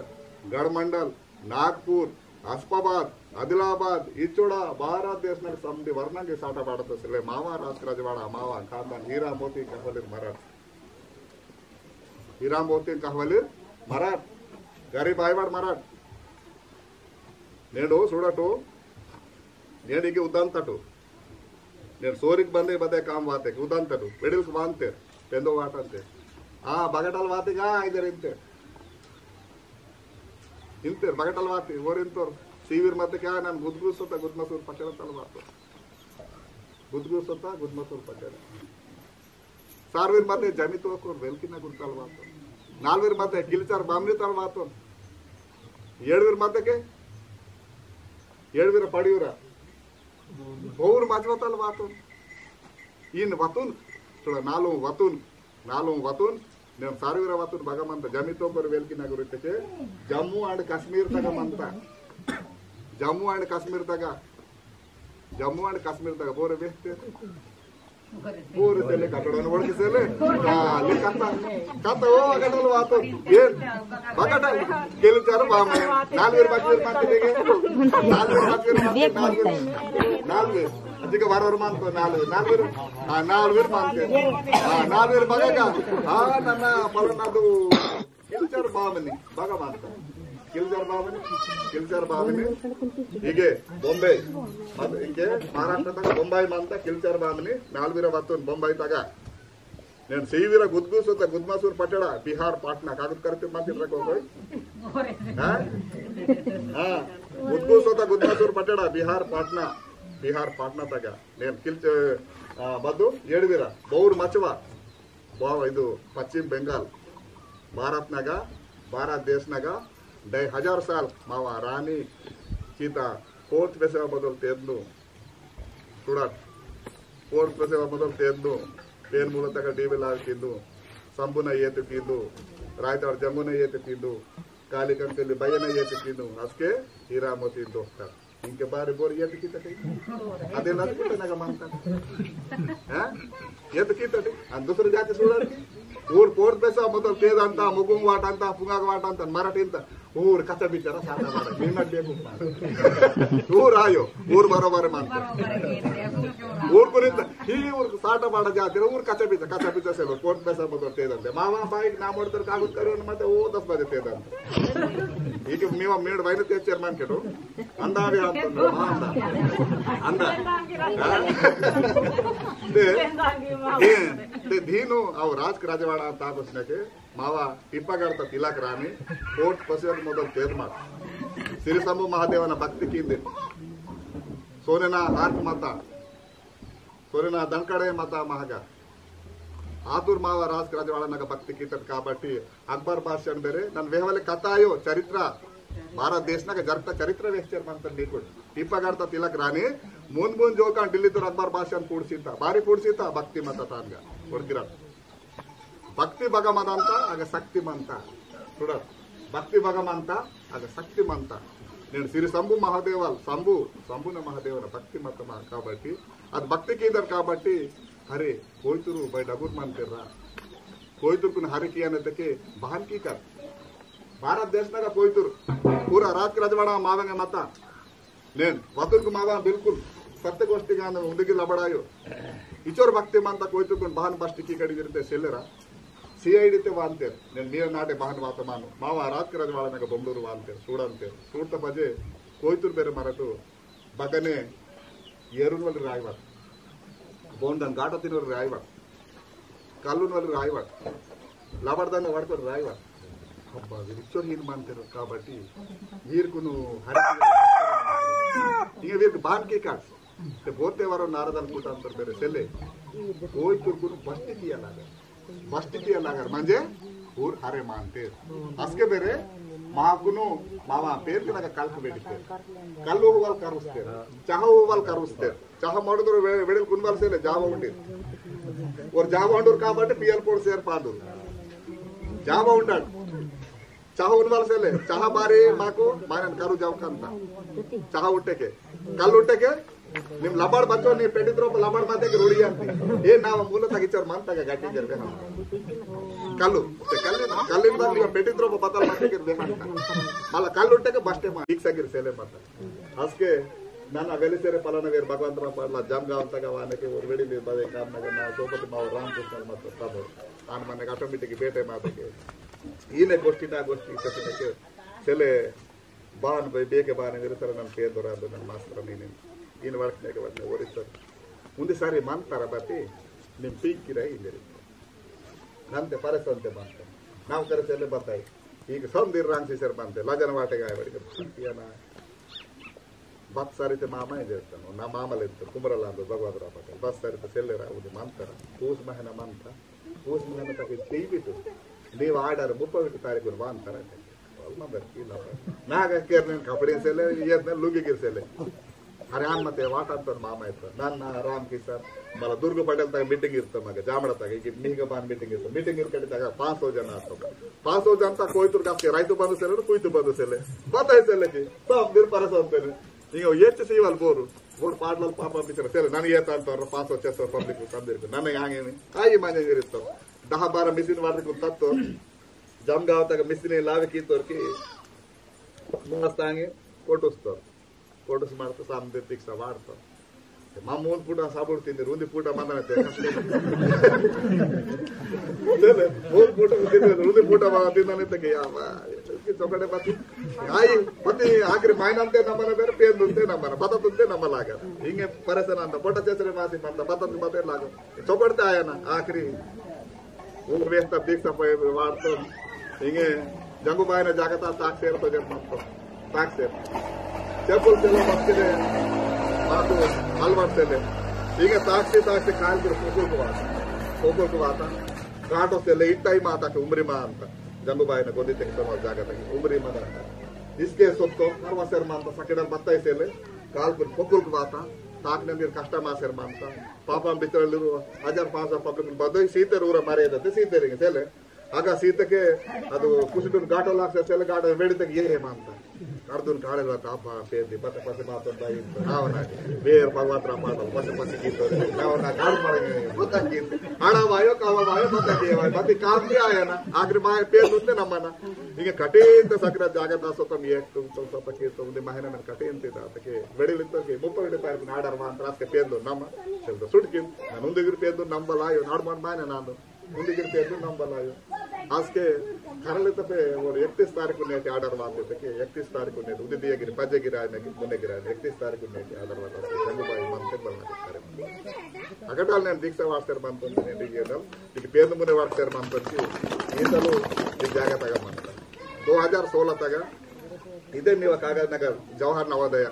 गढ़मंडल, नागपुर, आसिफाबाद, आदिलाबाद, इचोड़ा, भारत देश नग समदी वर्णंगे साटा बाड़त सिले मावा राज रजवाड़ा मावा खानदान हीरा मोती कहवलिर मराठ। हीरा मोती कहवलिर मराठ। गरीब आयवाड़ मराठ। नेडो सुड़टो, नेडिगे उदांतटो। नेड सोरिक बंदे बदे काम वाते, उदांतटो। वेडिल्क वांते, पेंदो वाटंते। आ, बगटल वाते गा, इधर इंते। इंते, बगटल वाते, ओर इंतोर। सीविर मते क्या, नन गुदगुस होता, गुदमसूर पचड़तल वातो। गुदगुस होता, गुदमसूर पचड़। सारवीर मते जमितो को वेलकिना गुरु तलवातो। नालवीर मते किलचार बामनी तलवातो। एड़वीर मते के? एड़वीर पड़ियुरा। बौर मजवा तलवातो। इन वतुन, थोड़ा नालू वतुन, नालू वतुन, नेम सारवीर वतुन भगवंत जमितो को वेलकिना गुरु इत्ते के, जम्मू and कश्मीर तक मंता। जम्मू and कश्मीर तक जम्मू and कश्मीर तक बोरे बेहते। बोरे तेले कटड़न बोल के सेले। हाँ, ले कत्ता। कत्ता वो कटल वातो। ये, बगटल। केले चारो बाम। नालवीर बगवीर मानते देंगे। नालवीर बगवीर मानते, नालवीर। नालवीर। अधिक बार और मानते, नालवीर। नालवीर। हाँ, नालवीर मानते। हाँ, नालवीर बगा का। हाँ, ना, ना, पलना दो। किलचार बामनी, बगा मानता। किलचार बामनी, किलचार बामनी। इगे, बॉम्बे। मत-, इगे, महाराष्ट्र तक बॉम्बे मानता, किलचार बामनी। नालवीर वतुन, बॉम्बे तगा। नेन सीवीर गुदगुस होता गुदमासुर पटड़ा, बिहार पाटना। कागद करते मत रखो कोई। हाँ? हाँ। गुदगुस होता गुदमासुर पटड़ा, बिहार पाटना। बिहार पाटना तगा। नेन किलच-, आ, बदु, एड़वीर, बौर मचवा। बाव इदु पश्चिम बंगाल, भारत नगा, भारत देश नगा, ढाई हजार साल मावा रानी सीता कोर्ट पेसेवा बदल तेदनु। सुड़ाट, कोर्ट पेसेवा बदल तेदनु। पेन मूल तक डीबे लाग किंदु, संबुना येतु किंदु, रायताड़ जंगुना येतु किंदु, काली कंकली बयना येतु किंदु, असके हीरा मोती दोस्ता। इंके बारी बोर येत कितटे? अदे लग कितटे नगा मानता। हाँ? येत कितटे? अन दूसरे जाति सुड़ाट की? ऊर पोर्त पेसा मतलब तेद अंता, मुगुम वाट अंता, पुंगाक वाट अंता, मराठी अंता। ऊर कच्चा बिचारा साटा बाड़ा। निम्मट बेकूफ मानता। ऊर आयो, ऊर बरोबर मानता। ऊर कुनिता, ही ऊर साटा बाड़ा जाति, ऊर कच्चा बिचारा, कच्चा बिचारा से लो, पोर्त पेसा मतलब तेद अंते। मामा बाइक ना मोड़ तर कागज करो न मत, वो दस बजे तेद अंते। इके मीवा मेड़ वाइन ते चेयरमैन केटो। अंदा भी आंतो, मा अंदा। अंदा। हाँ? ते, ते, ते दीनु, अव राजक राजवाड़ा तापसनके, मावा टिप्पगड़ता तिलक रानी, कोट पसेर मोदल तेदमाट। सिरी शंभु महादेवना भक्ति कींदे। सोनेना हाथ मता। सोरेना दंकड़े मता महगा। आतुर मावा राजक राजवाड़ा नगा भक्ति कीतट काबट्टी अकबर बादशाह बेरे नन वेहवले कथायो चरित्र भारत देश नगा जरता चरित्र वेहचेर मंतर नीकुड। टिप्पगड़ता तिलक रानी मुन मुन जोकान दिल्ली तुर अकबर बादशाह पूर्सीता, बारी पूर्सीता भक्ति मता तानगा। उड़किरट। भक्ति बगमदंता अग शक्ति मंता। सुडत। भक्ति बगमंता अग शक्ति मंता। नेन सिरी शंभु महादेवल, शंभु, शंभुन महादेवन भक्ति मत मा-, काबट्टी, अद भक्ति कीदर काबट्टी, हरे, कोइतुरु बै डगुर मंतेर्रा। कोइतुरकुन हरे कियाने तके बहन की कर। भारत देश नगा कोइतुर, पूरा राजक राजवाड़ा मावंगे मता। नेन वतुरकु मावा बिल्कुल सत्य गोष्ठी गान उंदगी लबड़ायो। इचोर भक्ति मंता कोइतुकुन बहन बस्टिकी कड़ी दिरते सेलेरा। सीआईडी ते वांतेर। नेन मीर नाटे बहन वात मानु। मावा राजक राजवाड़ा नगा बंबलूर वांतेर, सूड़ंतेर। सूड़ता पजे कोइतुर बेरे मरटु बगने एरुन वाली रायवाड़। बोंडन गाटा तिनोर रायवाड़। कल्लुन वाली रायवाड़। लबड़दन वाड़कोर रायवाड़। अब्बा, वीर इचोर हीन मंतेर काबट्टी, वीरकुनु हरि इंगे वीरकु बान के काट। ते बोते वारो नारदन कुटांतर बेरे सेले। कोइतुरकुनु बस्टिकी अलग। बस्टिकी अलग। म्हणजे, ऊर हरे मंतेर। असके बेरे, माकुनु, मावा पेंदि नगा कल्क बेडिते। कल्लु वाल करुस्ते। चाहो वाल करुस्ते। चाहा मड़दुर वे-, वेड़ेल कुनवाल सेले जावा उंडी। ओर जावा उंडुर काबट्टी पियल पोड़ सेर पादुर। जावा उंडाड। चाहा उनवाल सेले, चाहा बारी माकु, मानन करू जाव कंता। चाहा उट्टेके, कल उट्टेके, निम लबाड़ बच्चो, नी पेटित्रोप लबाड़ माते के रूढ़ी आंती। ए नावा मूल तक इचर मन तक गट्टी कर बेहान। कल्लु, ते कल्लु, कल्लु बार निम पेटित्रोप बतल माते के बेहान। मला कल उट्टेके बस्टे मा, इक्सा गिर सेले माता। असके नना वेलिसेरे पलाना वेर भगवंतराव पाटला जमगाव तगा वानेके ओर वेड़ी ले बदे काम नगर ना सोबत माव रामकृष्ण मत तबो। आन मने automatic बेटे मातेके। ईने गोष्ठी ना गोष्ठी कसिनेके सेले बान बे-, बेके बान वेर सर नन पेदोरा दो नन मास्टर नीने। इन वर्ष नेके वर्ष ने ओरिसर। उंदी सारी मंतारा बाती निम पीक किरा इंदेरी। नंते परेशान ते मंता। नाव करे सेले बताई। ईग संदिर रांग सीसर मंते। लजन वाटे गाय बड़ी कर। पियाना। बत सारी ते मामा ही देता नो, ना मामा लेते, कुमरा लांदो, भगवत राव पटेल। बत सारी ते सेल्ले रा, उदे मंतरा। पूस महीना मंता, पूस महीना तक तेई भी तो। नी वाडर मुप्पा भी तारीख को वांतरा। वाल मंदर की ना। ना का केरने कपड़े सेले, ये ना लुंगी गिर सेले। अरे आन मते वाटांतोन मामा इत्तो। नन्ना राम किशन, मला दुर्ग पटेल तक meeting इत्तो मग, जामड़ा तक, इकी मीगा बान meeting इत्तो। Meeting इरकड़ी तक पाँच सौ जन आतो। पाँच सौ जन तक कोइतुर कास्के राइतु बंधु सेले, कुइतु बंधु सेले। बताई सेले की, सब दिन परेशान तेने। इंगो ये चीज़ वाल बोरू। वोर पाटलाल पापा बिचरा सेले, नन ये तान तोर पाँच सौ छह सौ public को तंदिर को, नन आंगे में। आई माने गिर इत्तो। दहा बारह machine वाले को तत्तो। जमगाव तक machine लावे की तोर की। मस्त आंगे, कोटुस तोर। कोटस मारता सामने दीक्षा वारता। ते मा मून पुटा साबुर तिंदे, रुंदी पुटा मंदना ते। चले, मून पुटा तिंदे, रुंदी पुटा मंदना तिंदे ते के या वा, की चोकड़े पति। आई, पति आखिरी मायना ते नमना बेर, पेन दुनते नमना, पता दुनते नमना लागा। इंगे परेशान अंदा, पोटा चेचरे मासी मंदा, पता दुन बाते लागा। चोकड़ते आया ना, आखिरी। वो व्यस्त दीक्षा पे वारता। इंगे जंगू बाई ना जागता ताक सेर तो जब मत। ताकसेर। चेपुल चेला बस्केले माकु अलवाट सेले। इगे ताकसी ताकसी काल कुर पोकुल कुवाता। पोकुल कुवाता। काटो सेले इत्ताई माता के उमरी मा अंता। जंगू बाई ना गोदी तेक समाज जागा तक उमरी मा अंता। इसके सोत्तो हर वसेर मा अंता सकेडल बत्ताई सेले। काल कुर पोकुल कुवाता। ताकने मीर कष्ट मासेर मा अंता। पापा बितरलुरु हजार पाँच सौ public बदोई सीतेर उरा मारे दते सीतेर इंगे सेले। अगा सीतके अदु कुसुटुन गाटो लागसे सेले गाटो वेड़ी तक ये है मानता। अर्जुन काले ला तापा पेदी पत पत बात बाई। नावना वेर भगवत राम पाटल पत पत गीत। नावना गाड़ पड़े पत गीत। आड़ा वायो कावा वायो पत के वायो पत काम के आया ना। आखिरी माय पेन उतने नमना। इंगे कठिन तो सकरा जागत आसो तम एक तुम तो सत के तुम दे महीना में कठिन ते दात के वेड़ी लित्तो के मुप्पा वेड़ी पैर नाडर मान त्रास के पेन दो नम। चल तो सुट के ननुंदे गिर पेन दो नम बलायो नाड़ मान मायने नांदो। उंदी गिर पेन दो नम बलायो। आज के खरले तपे वो इकतीस तारीख को नेट order वाते थे कि इकतीस तारीख को नेट उदी दिया गिर, पजे गिर आने की, मुने गिर आने, इकतीस तारीख को नेट order वाता थे, जंगू बाई मन के बलना के करे। अगर डाल ने दीक्षा वास्ते मन तो ने दिए दम, कि पेन मुने वास्ते मन तो कि, ये चलो, ये जागा तगा मन। दो हज़ार सोलह तगा, इदे मीवा कागज नगर, जवाहर नवोदय,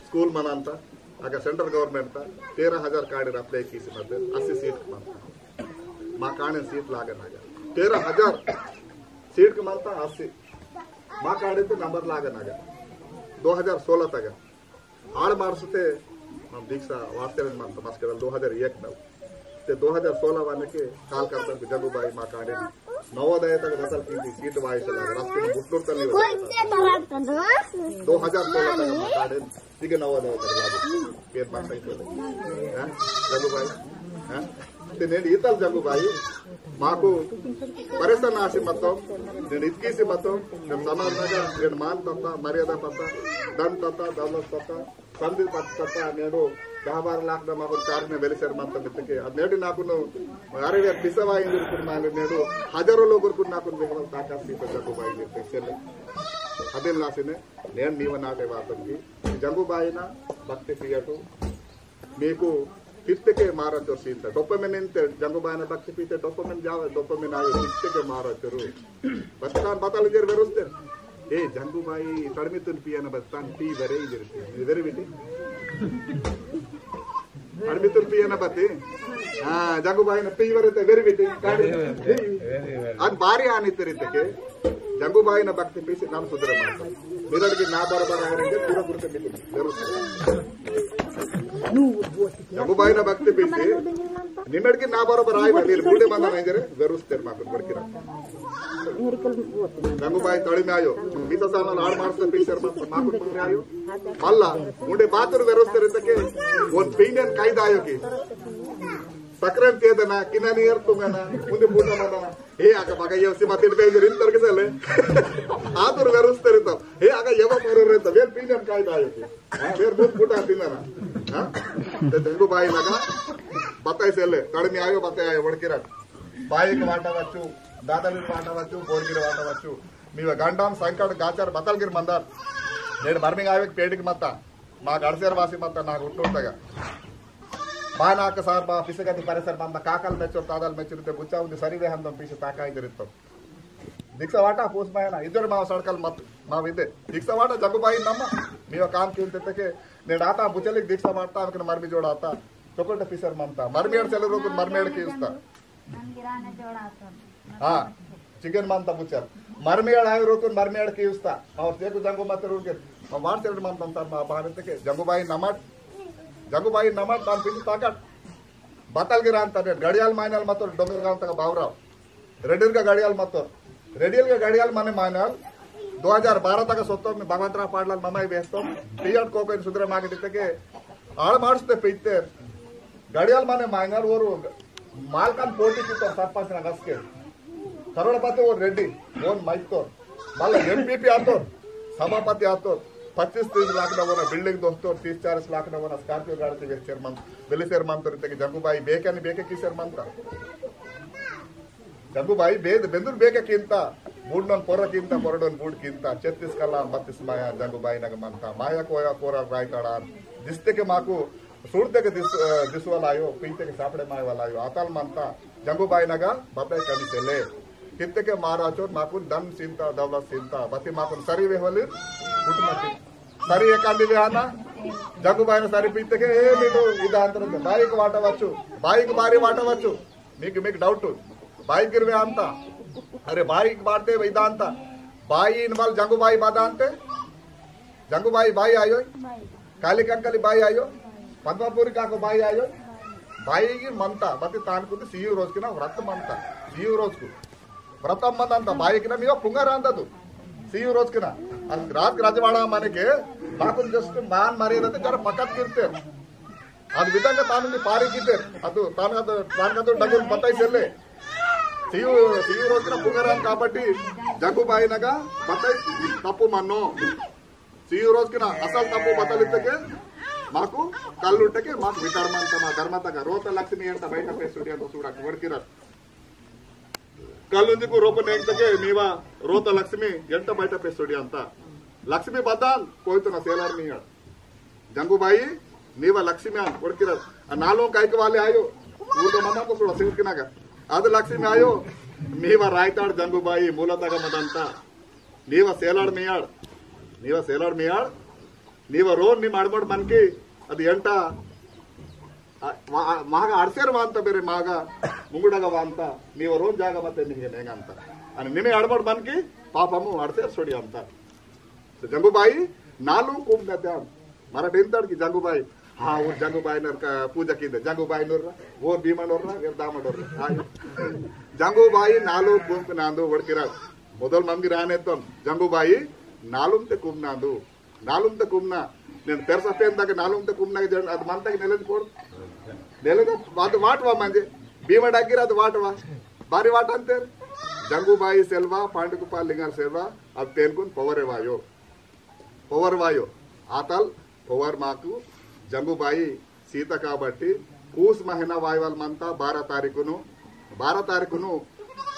स्कूल मनांता, अगा central government ता, तेरह हजार कांडीर apply कीसी मते, अस्सी seat मंता। मा कांडीन seat लागे नगा। तेरह हजार seat मंता, अस्सी। मा कांडीन ते number लागे नगा। दो हज़ार सोलह तगा। आड़ मार्सते, हम दीक्षा वास्ते मंता, मस्के दो हज़ार एक नव। ते दो हज़ार सोलह वाने के काल करता कि जंगू बाई मा कांडीन नवोदय तगा बतल कीसी seat वाई से लागे। रास्ते में मुट्टूर तली वाई। दो हज़ार सोलह तगा मा कांडीन ठीक है, नवा नवा कर लागो। पेन बात सही बोले। हाँ? जंगू बाई? हाँ? ते नेड इतल जंगू बाई, माकु परेशान आसी मत्तो, नेड इतकीसी मत्तो, नेड समाज नगा, नेड मान तत्ता, मर्यादा तत्ता, धन तत्ता, दौलत तत्ता, संधि तत्ता, नेडो दहा बारा लाख दा माकु कार ने वेलिसेर मत्तो मित्तके। अब नेड नाकुनु, अरे वे पिसवा इंदिर कुन माने नेडो, हजारों लोगों कुन नाकुन बेहवल ताकात सीता जंगू बाई ने पेसेले। अदिल लासिने, नेन मीवा नाटे वातम की, जंगू बाईना भक्ति पियटु, मीकु पित्तके मारा चोर सीता। Dopamine इंते, जंगू बाईना भक्ति पीते dopamine जावे, dopamine आयो, पित्तके मारा चोरु। बत्तान बताल इंजेर वेरुस्ते। ए, जंगू बाई, तड़मितुन पियना बत्तान पी वरे इंजेर पी। इंजेर बेटी। अरे मित्र पियना बत्ती। हाँ, जंगू बाईना पीवर ते very very, very, very। अद बारी आनी तेरी तके, जंगू बाईना भक्ति पीसी नाम सुधरे माता। मिरड़ की ना बराबर आए रहेंगे, पूरा पूरा ते मित्र, जरूर। जंगू बाईना भक्ति पीसी, निमेड़ की ना बराबर आए ना, नील बूढ़े माना नहीं जरे, जरूर तेरे माता बढ़ के रहा। जंगू बाई तड़ी में आयो, बीता साल आड़ मार्च से पिक्चर माकुन में आयो। मल्ला, उंडे बातुर व्यवस्था रहता के, वो पीने कायदा आयो की। सक्रेन तेदना, किना नियर तुंगना, उंदे बूटा मदना। हे आका बगा ये सिमा तिन पे जरिन तर के चले। आतुर व्यवस्था रहता। हे आका ये बात रहता, वे पीने कायदा आयो की। हाँ, वे बूट बूटा तिनना। हाँ? ते जंगू बाई लगा, बताई सेले, तड़ी में आयो, बताई आयो, वड़किरा। बाईक वाटा वच्चु, दादागिर वाटा वच्चु, बोड़गिर वाटा वच्चु। मीवा गंडाम संकट गाचर बतलगिर मंदार। नेड मर्मिंग आवेक पेटिक मत्ता। मा गड़सेर वासी मत्ता ना गुट्टूर तगा। बा नाक सार बा पिसगति परिसर मंदा काकल मेचुर तादल मेचुर ते बुच्चा उंदी सरी वेहंदम पीसी ताका इदरित्तो। दीक्षा वाटा पूस मायना, इदर मा सड़कल मत, मा विदे। दीक्षा वाटा जंगू बाई नम्मा, मीवा काम किंते तके, नेड आता बुचलिक दीक्षा वाटा, अमकन मर्मी जोड़ा आता। चोकोट पिसर मंता। मर्मी अड़ चले रोकुन मर्मी अड़ की उस्ता। हाँ, चिकन मानता बुचर। मरमेड़ आयो रोतुन मरमेड़ की उस्ता। और तेको जंगो मत रोके। हम वार से मानता सर मा भारत के जंगो बाई नमट। जंगो बाई नमट तान पिंड ताकत। बतल गिरान तने गड़ियाल माइनल मतोर डोंगर गांव तक बावराव। रेडियल का गड़ियाल मतोर। रेडियल का गड़ियाल माने माइनल दो हज़ार बारह तक सोतो में भगवंतराव पाडलाल ममाई बेस्तो। पियट को कोई सुधरे मागे दिते के आड़ मार्च ते पीते गड़ियाल माने मायनार ओरु मालकान पोटी कित्तोर सरपंच ना गसके। करोड़पति ओर रेड्डी, ओन माइतोर। मल्ला एमपीपी आतोर, सभापति आतोर। पच्चीस तीस लाख ना वोना बिल्डिंग दोस्तोर, तीस चालीस लाख ना वोना स्कॉर्पियो गाड़ी ते वेस्तेर मन, वेलिसेर मन तोर इत्तेके जंगुबाई बेके अनि बेके कीसेर मंता। जंगुबाई बेद बेंदुर बेके किंता, बूडनोन पोर किंता, पोरडोन बूड किंता, छत्तीस कला बत्तीस माया जंगुबाई नग मंता। माया कोया कोरा रायताड़ान। दिसतेके माकु सूड़तेके दिस-, अ, दिसवालायो, पीतेके सापड़े मायवालायो, आताल मंता, जंगुबाई नगा बब्बे कमी सेले। कित्तेके मारा चोर माकुन धन सिंता, दौलत सिंता, बती माकुन सरी वेहवली, कुटुंब सिंता। सरी एकांदी वेहाना, जंगुबाई न सरी पीतेके, ए मिटो, इदा अंतर बाईक वाटा वच्चु, बाईक बारी वाटा वच्चु। Meek, meek doubt। बाई गिरवे अंता। अरे, बाई बारते वैदा अंता। बाई इनवाल जंगुबाई बादा अंते। जंगुबाई बाई आयो। काली कंकली बाई आयो। पद्मापुरी काको बाई आयो। बाई की मंता। बती तान कुदी सीयू रोज की ना व्रत मंता। सीयू रोज को। व्रत मंता अंता। बाई की ना मीवा पुंगार अंता तू। सीयू रोज की ना। अन रात रजवाड़ा माने के, बाकुन just मान मर्यादा ते जरा पकत गिरते। अद विधंगा तानुंदी पारी किते, अदु तान अदु, तान अदु डगुन बताई सेले। सीयू, सीयू रोजना पुंगारान काबट्टी, जंगुबाई नगा बताई तप्पु मन्नो। सीयू रोजकिना असल तप्पु बतालित्तेके, माकु कल्लुट्टेके, माकु विचार मंता, मा धर्मतगा, रोता लक्ष्मी अंता बैठा पे सूर्य तो सूड़ा, वड़किरा। कल उंजी को रोपो नेंग तके मीवा रोता लक्ष्मी एंटा बैठा पेसोड़ी अंता। लक्ष्मी बदान कोई तो ना सेलार मियाड़। जंगू बाई, नीवा लक्ष्मी आन, वड़किरा, आ नालों काइक वाले आयो, ऊर तो मना तो सुड़ा सिंह किनागा। अद लक्ष्मी आयो, नीवा रायताड़ जंगू बाई, मूला तगा मदंता। नीवा सेलाड़ मियाड़, नीवा सेलाड़ मियाड़, नीवा रोन नी माड़मड़ मनकी, अद एंटा, आ, मा-, आ, मागा अड़सेर वांता बेरे मागा, मुंगुडगा वांता, नीवा रोन जागा मते निंगे नेंगंता। अनि निमे अड़मड़ मनकी, पापमु अड़सेर सोड़ी अंता। तो जंगूबाई नालू कुम नद्याम। मराठ इंतड़ की जंगूबाई। हाँ, वो जंगूबाई नर का पूजा की दे। जंगूबाई नोर रा, वो भीमा नोर रा, वे दामा नोर रा। हाँ। जंगूबाई नालू कुम नांदू वड़किरा। मोदल मंगी राने तम जंगूबाई नालूम ते कुम नांदू। नालूम ते कुम ना। नेन पेरसा पेन दाके नालूम ते कुम ना के जन अद मंता के नेलेज पोड़। नेलेज वाट, वाट वा मंजे। भीमा डागिरा अद वाट वा। बारी वाट अंतेर। जंगूबाई सेल्वा, पांडुकुपा लिंगार सेल्वा। अब तेनकुन power वायो, power वायो। आतल power माकु जंगूबाई सीता काबट्टी पूस महीना वायवल मंता बारह तारीखुनु, बारह तारीखुनु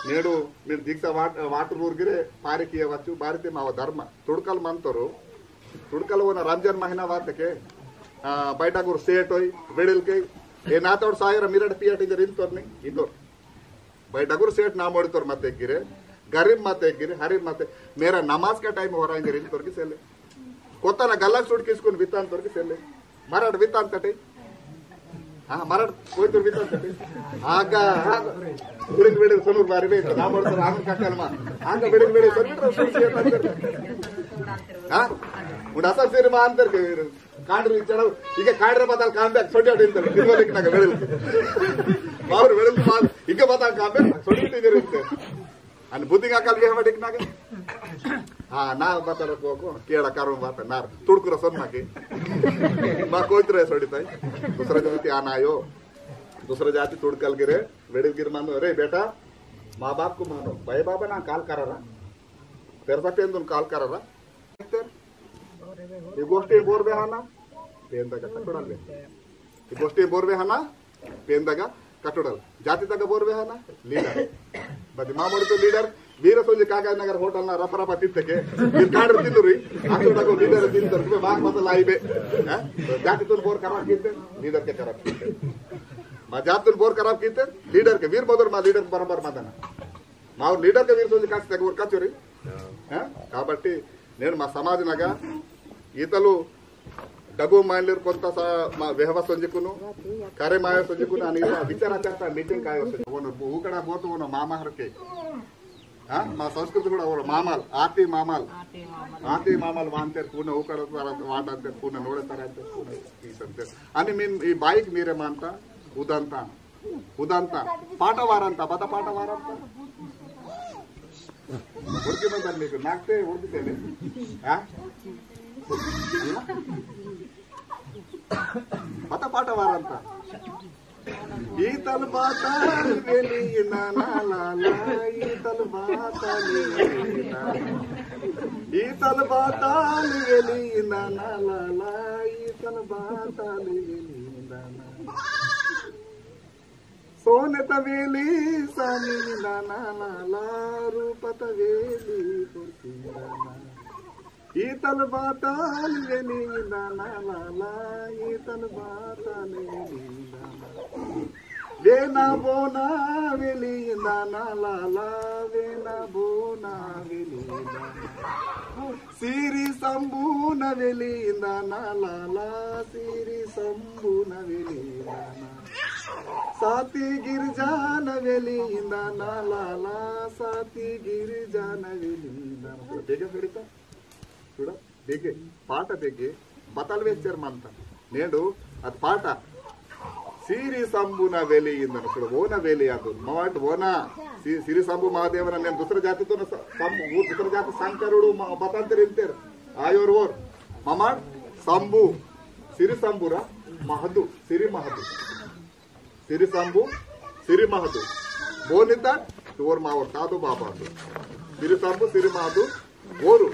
नेडु मीर दीक्षा वाट-, वाटर ऊर्गिरे पारी कियवच्चु, बारिते माव धर्म। तुड़कल मंतोरु, तुड़कल ओना रमजान महीना वातके, आ, बैठा गुर सेट होई, वेड़िल के, ए नातोड़ सायर मिरड़ पियट इंजर इंतोर नी, इंतोर। भाई डगुर सेठ ना मोड़ी तोर मत गिरे, गरीब मत गिरे, हरीब मत। मेरा नमाज का time हो रहा है, इंजर इंतोर की सेले। कोता ना गलत सूट किसकुन वितान तोर की सेले। मराठ वितान तटे। हाँ, मराठ कोई तोर वितान तटे। आगा, आगा। बिड़िंग बिड़िंग सनुर बारी बे, ना मोड़ी तोर आंग का कलमा। आंग बिड़िंग बिड़िंग सनुर तो सुन सिया तंदर। हाँ? उड़ासा सिर मा अंदर के कांडरी चढ़ाव, इके कांडरे बताल काम बे, छोटे छोटे इंतर, इनको लिखना के वेड़ल। बाबर वेड़ल तो बात, इके बताल काम बे, छोटे छोटे इंतर इंतर। अन बुद्धि का कल ये हमें लिखना के। हाँ, ना बताल को, को, केड़ा कारण बात, ना, तुड़कुरा सोन ना के। मा कोई तरह सोड़ी ताई, दूसरा जाति आना आयो, दूसरा जाति तुड़कल गिरे, वेड़ल गिर मानो, अरे बेटा, माँ बाप को मानो, भाई बाबा ना काल करा रहा, तेरे साथ पेंदुन काल करा रहा, ई गोष्टी बोर बेहाना, पेंदगा कटोड़ल ले। ई गोष्टी बोर बेहाना, पेंदगा कटोड़ल। जाति तगा बोर बेहाना, leader। बदी मामोड़ी तो leader, वीर सोंजी काका नगर होटल ना रफ रफ तित्ते के, वीर काडर तिन्नुरी, आखिर तक leader तिन्नुरी, तुम्हें बाग मत लाई बे। हैं? तो जाति तुन बोर खराब कीते, leader के खराब कीते। मा जाति तुन बोर खराब कीते, leader के, वीर बदर मा leader बराबर मदना। मावोर leader के वीर सोंजी कास्ते ऊर कचोरी। हाँ? काबट्टी नेनु मा समाज नगा ईतलु डगु मायलेर कोंता सा मा वेहवा सोंजिकुनु, करे माया सोंजिकुनु, अनि इता विचार करता meeting काय वस्तु। वोनो ऊकड़ा बोतु वोनो मामा हरके। हाँ? मा संस्कृति कूड़ा वोनो मामाल, आती मामाल। आती मामाल वांतेर पूर्ण ऊकड़ा तरह वाटांतेर पूर्ण नोड़े तरह पूर्ण ई संतेर। अनि मीन ई बाईक मीरे मानता, उदांता। उदांता, पाटा वारंता, बता पाटा वारंता। उड़की मंता नीकु, नाकते उड़की तेले। हाँ? बता पाटा वारंता। ईतल बाताल वेली ना ना ला ला, ईतल बाताल वेली ना। ईतल बाताल वेली ना ना ला ला, ईतल बाताल वेली ना ना। सोने तवेली सानी ना ना ला ला, रूप तवेली पुरती ना ना। ईतल बाताल वेली ना ना ला ला, ईतल बाताल वेली ना ना। वेना बोना वेली ना ना ला ला, वेना बोना वेली ना ना। सिरी संबू नवेली ना ना ला ला, सिरी संबू नवेली ना ना। साती गिरजा नवेली ना ना ला ला, साती गिरजा नवेली ना ना। बेगे फिरता, थोड़ा बेगे, पाटा बेगे, बतल वेचर मंता। नेडू अद पाटा। सिरी संबुना वेली इंदन, सुड़ ओना वेली आदु। मवाट ओना, सि-, सिरी संबु महादेवना नेन दूसरा जाति तो न स-, संबु, वो दूसरा जाति शंकरुडु म-, बतांतेर इंतेर। आयोर ओर। ममाट संबु, सिरी संबुरा, महदु, सिरी महदु। सिरी संबु, सिरी महदु। बोनिता, तोर मावर तादो बाबा। सिरी संबु, सिरी महदु, ओरु,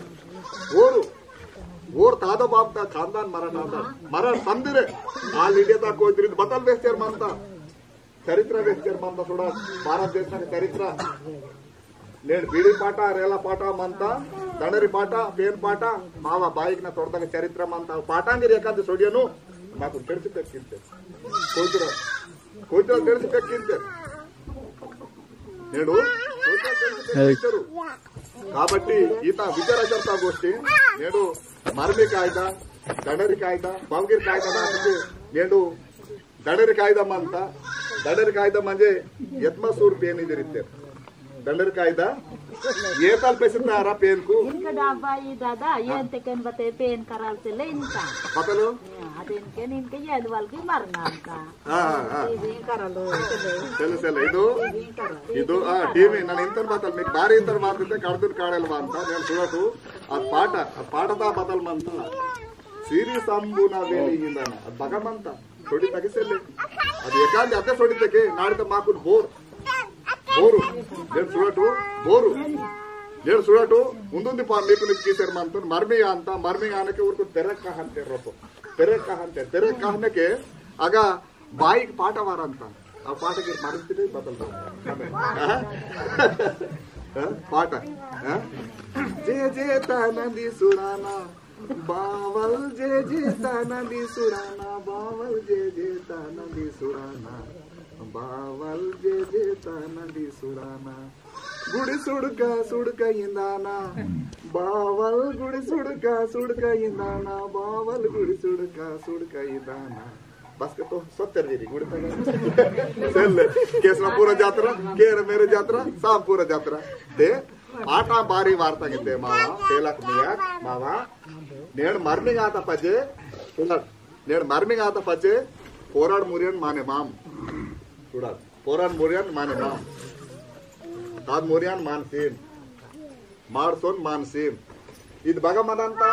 ओरु, ओर तादो बाप ता खानदान मरा नादा। मरा संदिरे, all India ता कोई तिरित बतल वेचर मंता। चरित्र वेचर मंता सुड़ा, भारत देश का चरित्र। नेंड बीड़ी पाटा, रेला पाटा मंता, दंडरी पाटा, पेन पाटा, मावा बाईकना तोड़दगा चरित्र मंता, पाटांगिरी एकांत सोडियनु, माकु तेरसी पेक्किंते। कोइतरा, कोइतरा तेरसी पेक्किंते। नेंडु, कोइतरा तेरसी पेक्किंतेरु। काबट्टी, ईता विचार चर्चा गोष्ठी, नेंडु, मर्मी कायदा, दंडरी कायदा, बावगिर कायदा, नेंडु, दंडरी कायदा मंता, दंडरी कायदा म्हणजे यत्मा सूर पेन इदिरित्ते। दंडरी कायदा, ये तल पेसितारा पेन कु। इनका डाबा ई दादा, ये हाँ। अंते केन बते पेन कराल से ले इनका। बतलो? हाँ, अदे इनके, इनके ये अदवाल की मरना अंता। हाँ, हाँ, हाँ। टीवी कराल, चले। चले, चले, इदो, इदो, आ, टीवी, नन इंतर बतल, मीक बारी इंतर बतल ते, कड़दुन काड़ल मंता, नेंड सुड़टु, आ पाटा, आ पाटा ता बतल मंता। सिरी संबुना वेली इंदाना, अद बगा मंता। सोडितके सेले। अद एकांदी अत्ते सोडितके, नाड़ित माकुन बोर। बोरु। नेंड सुड़टु, बोरु। नेंड सुड़टु, उंदुंदी पा मीकुन कीसेर मंतोन, मर्मी आंता, मर्मी आनके उरकुन पेरक कहंते रोपो। पेरक कहंते, पेरक कहनके, अगा बाईक पाटा वारंता। आ पाटा के मर्मी तिने बतल। हाँ? हाँ? पाटा। हाँ? जे जे तानंदी सुड़ाना। बावल जे जे ताना दी सुड़ाना, बावल जे जे ताना दी सुड़ाना, बावल जे जे ताना दी सुड़ाना। गुड़ी सुड़का सुड़का इंदाना, बावल गुड़ी सुड़का सुड़का इंदाना, बावल गुड़ी सुड़का सुड़का इंदाना। बस के तो सत्तर वीरी गुड़ी तक। सेल, केसरा पूरा जात्रा, केर मेरे जात्रा, साम पूरा जात्रा। ते पाटा बारी वार्ता किते मावा, पेलक मियाक, मावा, नेंड मर्मिंग आता पजे, सुड़ाट, नेंड मर्मिंग आता पजे, पोराड मुरियन माने माम। सुड़ाट, पोराड मुरियन माने माम। ताद मुरियन मानसीन। मारसोन मानसीन। इद बगा मदंता,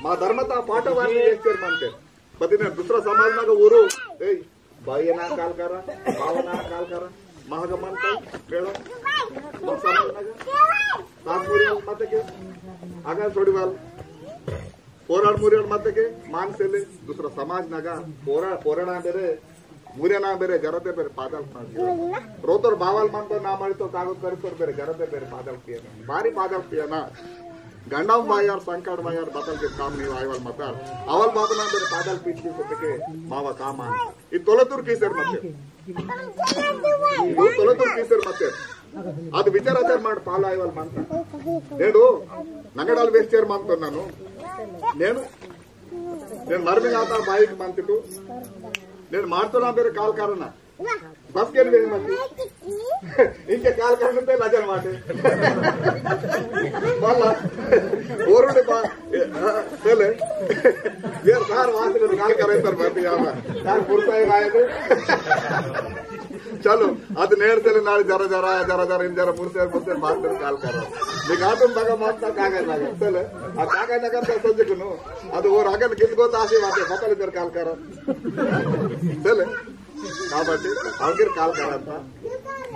मा धर्मता पाटा वाली वेस्टर मंते। पतिने दूसरा समाज नगा ऊरु, ए, बाईना काल करा, बावना काल करा, महागमन तक, पेड़ो, बक्सा नगा, तात्पुरिया मत के, आगा सोड़ीवाल, पोराड़ मुरियाड़ मत के, मान सेले, दूसरा समाज नगा, पोरा-, पोराड़ा बेरे, मुरियाना बेरे, जरते बेरे, पादल पादल। रोतर बावल मन तो ना मरी तो कागज करी तो बेरे, जरते बेरे, पादल किया ना, बारी पादल किया ना। गंडम वायर, संकट वायर, बतल के काम नहीं वायवल मतार। अवल बाबना बेरे पादल पीछे से देखे, मावा काम आन। ई तोलतुर कीसेर मते। ई तोलतुर कीसेर मते। अद विचार आचार माड पाल आयवल मंता। नेडु नंगडाल वेस्चेर मंतो ननु। नेनु, नेनु मर्मिंग आता बाईक मंतिटु। नेनु मारतो ना बेरे काल करना। बस के लिए मत। इनके काल करने पे नजर माटे। वाला, और उन्हें बा-, ए, हाँ, चले। यार, सार वहाँ से काल करे तर मत यार। सार पुरता ही आए थे। चलो, अद नेर चले नाल जरा, जरा, जरा, जरा, इन जरा पुरसे, पुरसे बात कर काल करो। निकाल तुम बगा मत ना कागज लगा। चले, आ कागज लगा तो सोचे कुनो। अद और अगन कित को तासी बात है, पता नहीं कर काल करो। चले। काबट्टी अवगिर काल करंता,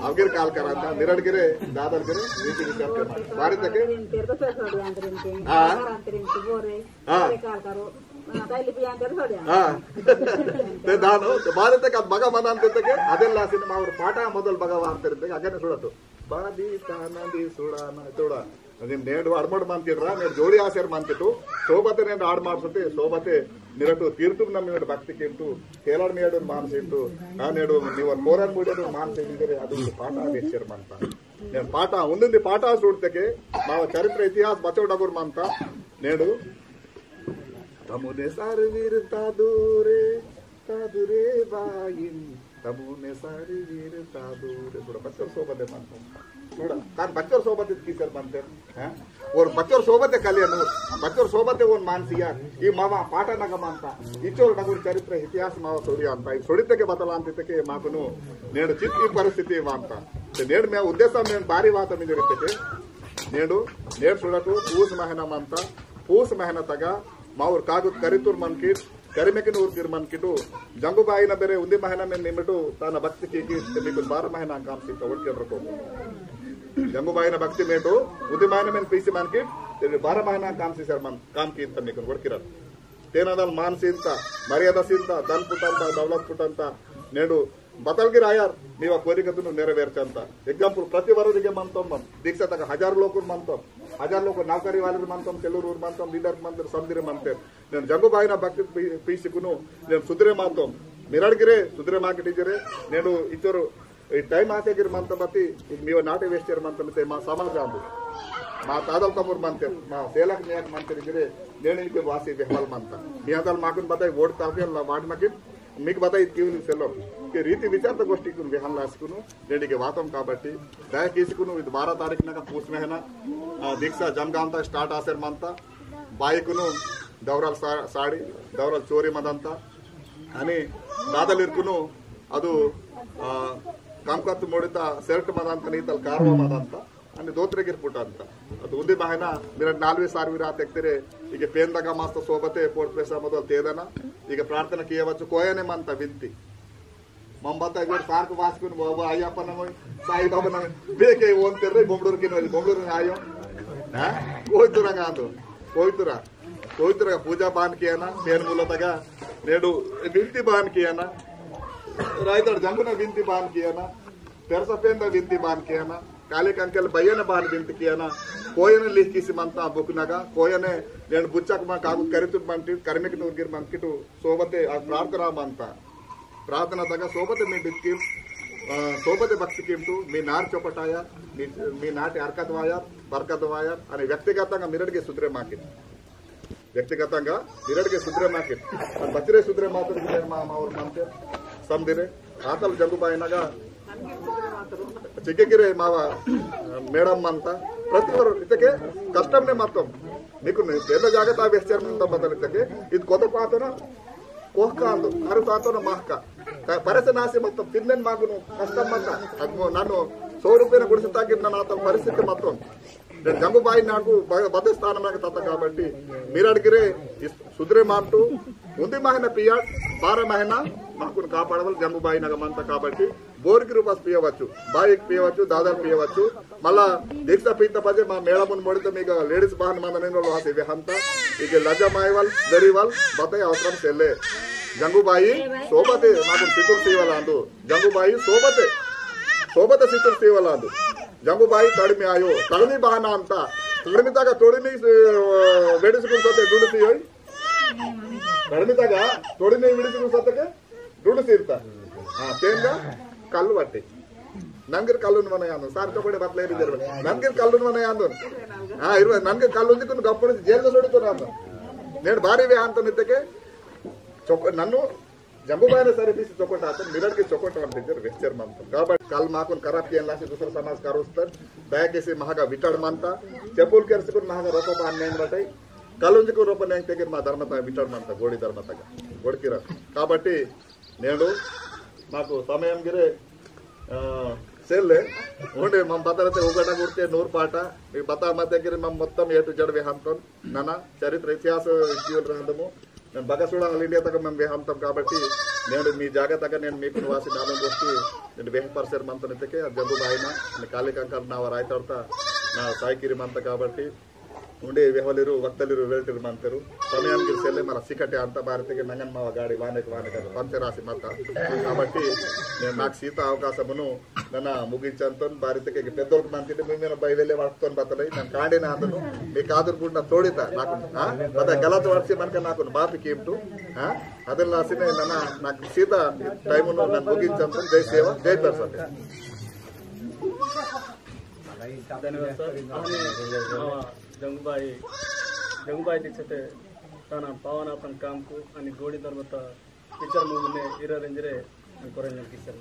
अवगिर काल करंता, मिरड़ गिरे, दादर गिरे, नीति विचार करना। बारी तके? हाँ। हाँ। ते दानो, ते बारी तक अब बगा मनान ते तके, अदेल लासिन मावर पाटा मोदल बगा वार्तेर तके, अगने सुड़तो। बादी ताना दी सुड़ाना, सुड़ा। अदिन नेंड अड़मड़ मंतिट्रा, नेंड जोड़ी आसेर मंतिटु, सोबते नेंड आड़ मारसते, सोबते मिरटु तीर्थुम नम्मिनटु भक्ति किंटु, केलड़ मियडुन मानसिंटु, आ नेंडु निवर कोरन मुड़ेडुन मानसिंटु, अदु पाटा वेचेर मंता। नेंड पाटा, उंदुंदी पाटा सूड़तेके, माव चरित्र इतिहास बचो डगुर मंता, नेंडु तमुने सारवीर तादुरे, तादुरे बाइन, तमुने सारवीर तादुरे। थोड़ा बच्चोर सोबते मानतो। थोड़ा, कान बच्चोर सोबते किसर मानते हैं? और बच्चोर सोबते कलियन, बच्चोर सोबते ओन मानसिया, ई मावा पाटा नगा मानता। इचोर नगुर चरित्र इतिहास मावा सोड़ी अंता। ई सोड़ी तके बतला अंते तके माकुनु नेंड चित्ती परिस्थिति मानता। ते नेंड मैं उद्देश्य में बारी बात में जरिते के नेंडु, नेंड सुड़टु पूस महीना मंता, पूस महीना तगा माउर कागद करितुर मनकिट, करिमेकिन उर्दिर मनकिटु, जंगुबाईना बेरे उंदी महीना में निमिटु, ताना भक्ति की की, ते मिकुन बारह महीना काम सीता वड़किर रको। जंगुबाईना भक्ति मेटु, उंदी महीना में पीसी मनकिट, ते बारह महीना काम सीसर मन, काम की तमिकुन वड़किर। तेना दल मान सीनता, मर्यादा सीनता, धन पुटंता, दौलत पुटंता, नेंडु बतल गिर आयार, मीवा कोरिकतुनु नेरवेरचंता। Example, प्रति वरोदिगे मंतोम मम। दीक्षा तगा हजार लोकुर मंतोम। हजार लोकुर नौकरी वालेर मंतोम, सेलूर मंतोम, leader मंतोम, समदिर मंतोम। नेनु जंगुबाईना भक्ति पी-, पीसिकुनु, नेनु सुधरे मातोम। मिरड़ गिरे, सुधरे माकिट इंजरे, नेनु इचोर, ई time आते गिर मंतोम बती, इद मीवा नाटे waste गिर मंतोम इते मा समाज आंदु। मा तादल तमुर मंतेर, मा सेलक नेक मंतेर गिरे, नेनु इके वासी बेहवाल मंता। मी आदल माकुन बताई वोट ताफियल ला वाट मकिन, मीक बताई इतकी उनी सेलो। के रीति विचार तो गोष्ठी कुन वेहन लासिकुनु, डेंडिके वातम काबट्टी, दया कीसिकुनु इद बारह तारीख नगा पूस महीना, आ, दीक्षा जमगांता start आसेर मंता, बाईकुनु दौरल सा-, साड़ी, दौरल चोरी मदंता, अनि दादलिरकुनु अदु, आ, कमकत मोड़िता shirt मदंता, नीतल कारवा मदंता, अनि दोत्रे गिर पुटंता। अदु उंदी बहाना मेरा नालवे सारवी रात एकतेरे, इगे पेंदगा मस्त सोबते पोर्ट पैसा मदल तेदना, इगे प्रार्थना किया बच्चो कोयने मंता विनती। मम बता गोर सार को वास कुन बाबा आई अपन नमो, साई बाबा नमो, बेके ओन तेरे बोमडोर के नोली, बोमडोर आयो। हाँ? कोई तुरा गांदो, कोई तुरा, कोई तुरा पूजा बान किया ना, पेन मूला तगा, नेडू विनती बान किया ना, रायताड़ जंगुना विनती बान किया ना, पेरसा पेंदा विनती बान कियाना, काले कंकल बय्यन बान विनती कियाना, कोयन लिख किसी मंता book नगा, कोयने नेन बुच्चक मा कागुत करितुर मंटी, कर्मिक नूरगिर मंकिटु, सोबते आ प्रार्थना मंता। प्रार्थना तगा सोबते मी बिचकिम, अ, सोबते भक्ति किमटु, मी नार चोपटाया, मी, मी नाटे हरकत वाया, बरकत वाया, अनि व्यक्तिगतंगा मिरड़गे सुधरे माकिन। व्यक्तिगतंगा इरड़के सुधरे माके, बचरे सुधरे मातर गिरे मा-, मावर मंते समदिरे। आतल जंगुबाई नगा चिक्के गिरे मावा, अ, मैडम मंता। प्रति वार इतके कष्टमने मत्तम। निकुन पेद जागता वेस्टर मंता बतल इतके। इद कोत पातना कोहकांदु, अरु पातना महका। ता-, परसे नासी मत्तम, तिन्नेन मागुनु कष्टम मंता। अद मो-, नन्नु सौ रुपये गुडिसे तागिर नना आतल परिस्थिति मत्तम। जंगुबाई नाकु ब-, बद स्थानमनगा तत्ता काबट्टी, मिरड़गिरे इस सुधरे मामटु, उंदी महीना पियाट, बारह महीना माकुन कापाड़वल जंगुबाई नगा मंता काबट्टी, बोरगिर उपास पियवच्चु, बाईक पियवच्चु, दादर पियवच्चु, मल्ला दीक्षा पीता पजे मा मेळमुन मोड़ित मीगा ladies बहान मंदनेन वासी वेहंता, इगे लजा मायवल, दरिवल, बताई अवसरम सेल्ले। जंगुबाई, सोबते, माकुन सितुर सीवल आंदु। जंगुबाई सोबते, सोबते सितुर सीवल आंदु। जंगुबाई तड़मी आयो, तड़मी बहाना अंता। तड़मी तगा तोड़मी, अ, वेडिसकुन सते डुडसी होई। तड़मी तगा तोड़मी वेडिसकुन सतके डुडसी इरता। हाँ, तेंगा कल्लु बट्टे। नंगिर कल्लुन मना आंदु। सार चोपड़े बतले री जरबे। नंगिर कल्लुन मना आंदु। हाँ, इरवे नंगिर कल्लुन दिकुन गप्पड़ जेल सोड़ी तो आंदु। नेड बारी वे आंदु नितके चोक-, नन्नु जंगुबाईना सरी पीसी चोकोट आते, मिरड़के चोकोट आते जर वेस्टर मंता। काबट्टी कल माकुन खराब कियन लासी दूसरा समाज कारुस्तर, दया किसी महागा विटाड़ मंता, चेपुल केरसकुन महागा रोपा पान नेंग बटाई, कल उंजकुन रोपा नेंग तेगिर मा धर्मता विटाड़ मंता, गोड़ी धर्मता का, गोड़किरा। काबट्टी नेंडु माकु समयम गिरे, आ, सेल्ले, उंडे मम बतरते उगटा गुर्ते नूर पाटा, मी बता मते गिरे मम मोत्तम A to Z वेहंतोन, नना चरित्र इतिहास इतिवल रहंदमु, नेन बगसुड़ा all India तक मेम वेहंतम काबट्टी, नेन मी जागा तक नेन मीकुन वासी नामे गोष्ठी, नेन वेह परसेर मंतन इतके, आ जंगुबाईना, ने काले कंकाल नावा रायताड़ता, ना साइकिरी मंत काबट्टी, उंडे वेहवलिरु, वक्तलिरु, वेल्टिरु मंतरु, समयान गिर सेले मला सिकटे अंत बारितके नंगन मावा गाड़ी वानेक वानेक पंचर आसी मत। काबट्टी, नेन नाक सीता अवकाशमुनु, नना मुगिंचंतोन बारितके के पेद्दोलक मंतिते मी मेरा बाई वेले वाटतोन बतलाई, नन कांडे ना अंदनु, मी कादुर बुड़ना तोड़िता, नाकु, हाँ? बता गलत वर्षी मनका नाकु माफी कीमटु, हाँ? अदल्ला सिने नना, नाक सीता time नु नन मुगिंचंतोन, जय सेवा, जय पेरसा पेन। धन्यवाद सर। आने, आ, जंगुबाई, जंगुबाई दीक्षाते ताना पावन अपन काम को, अनि गोड़ी धर्मता विचार मुने इरा रेंजरे, अनि कोरेंजन किसर।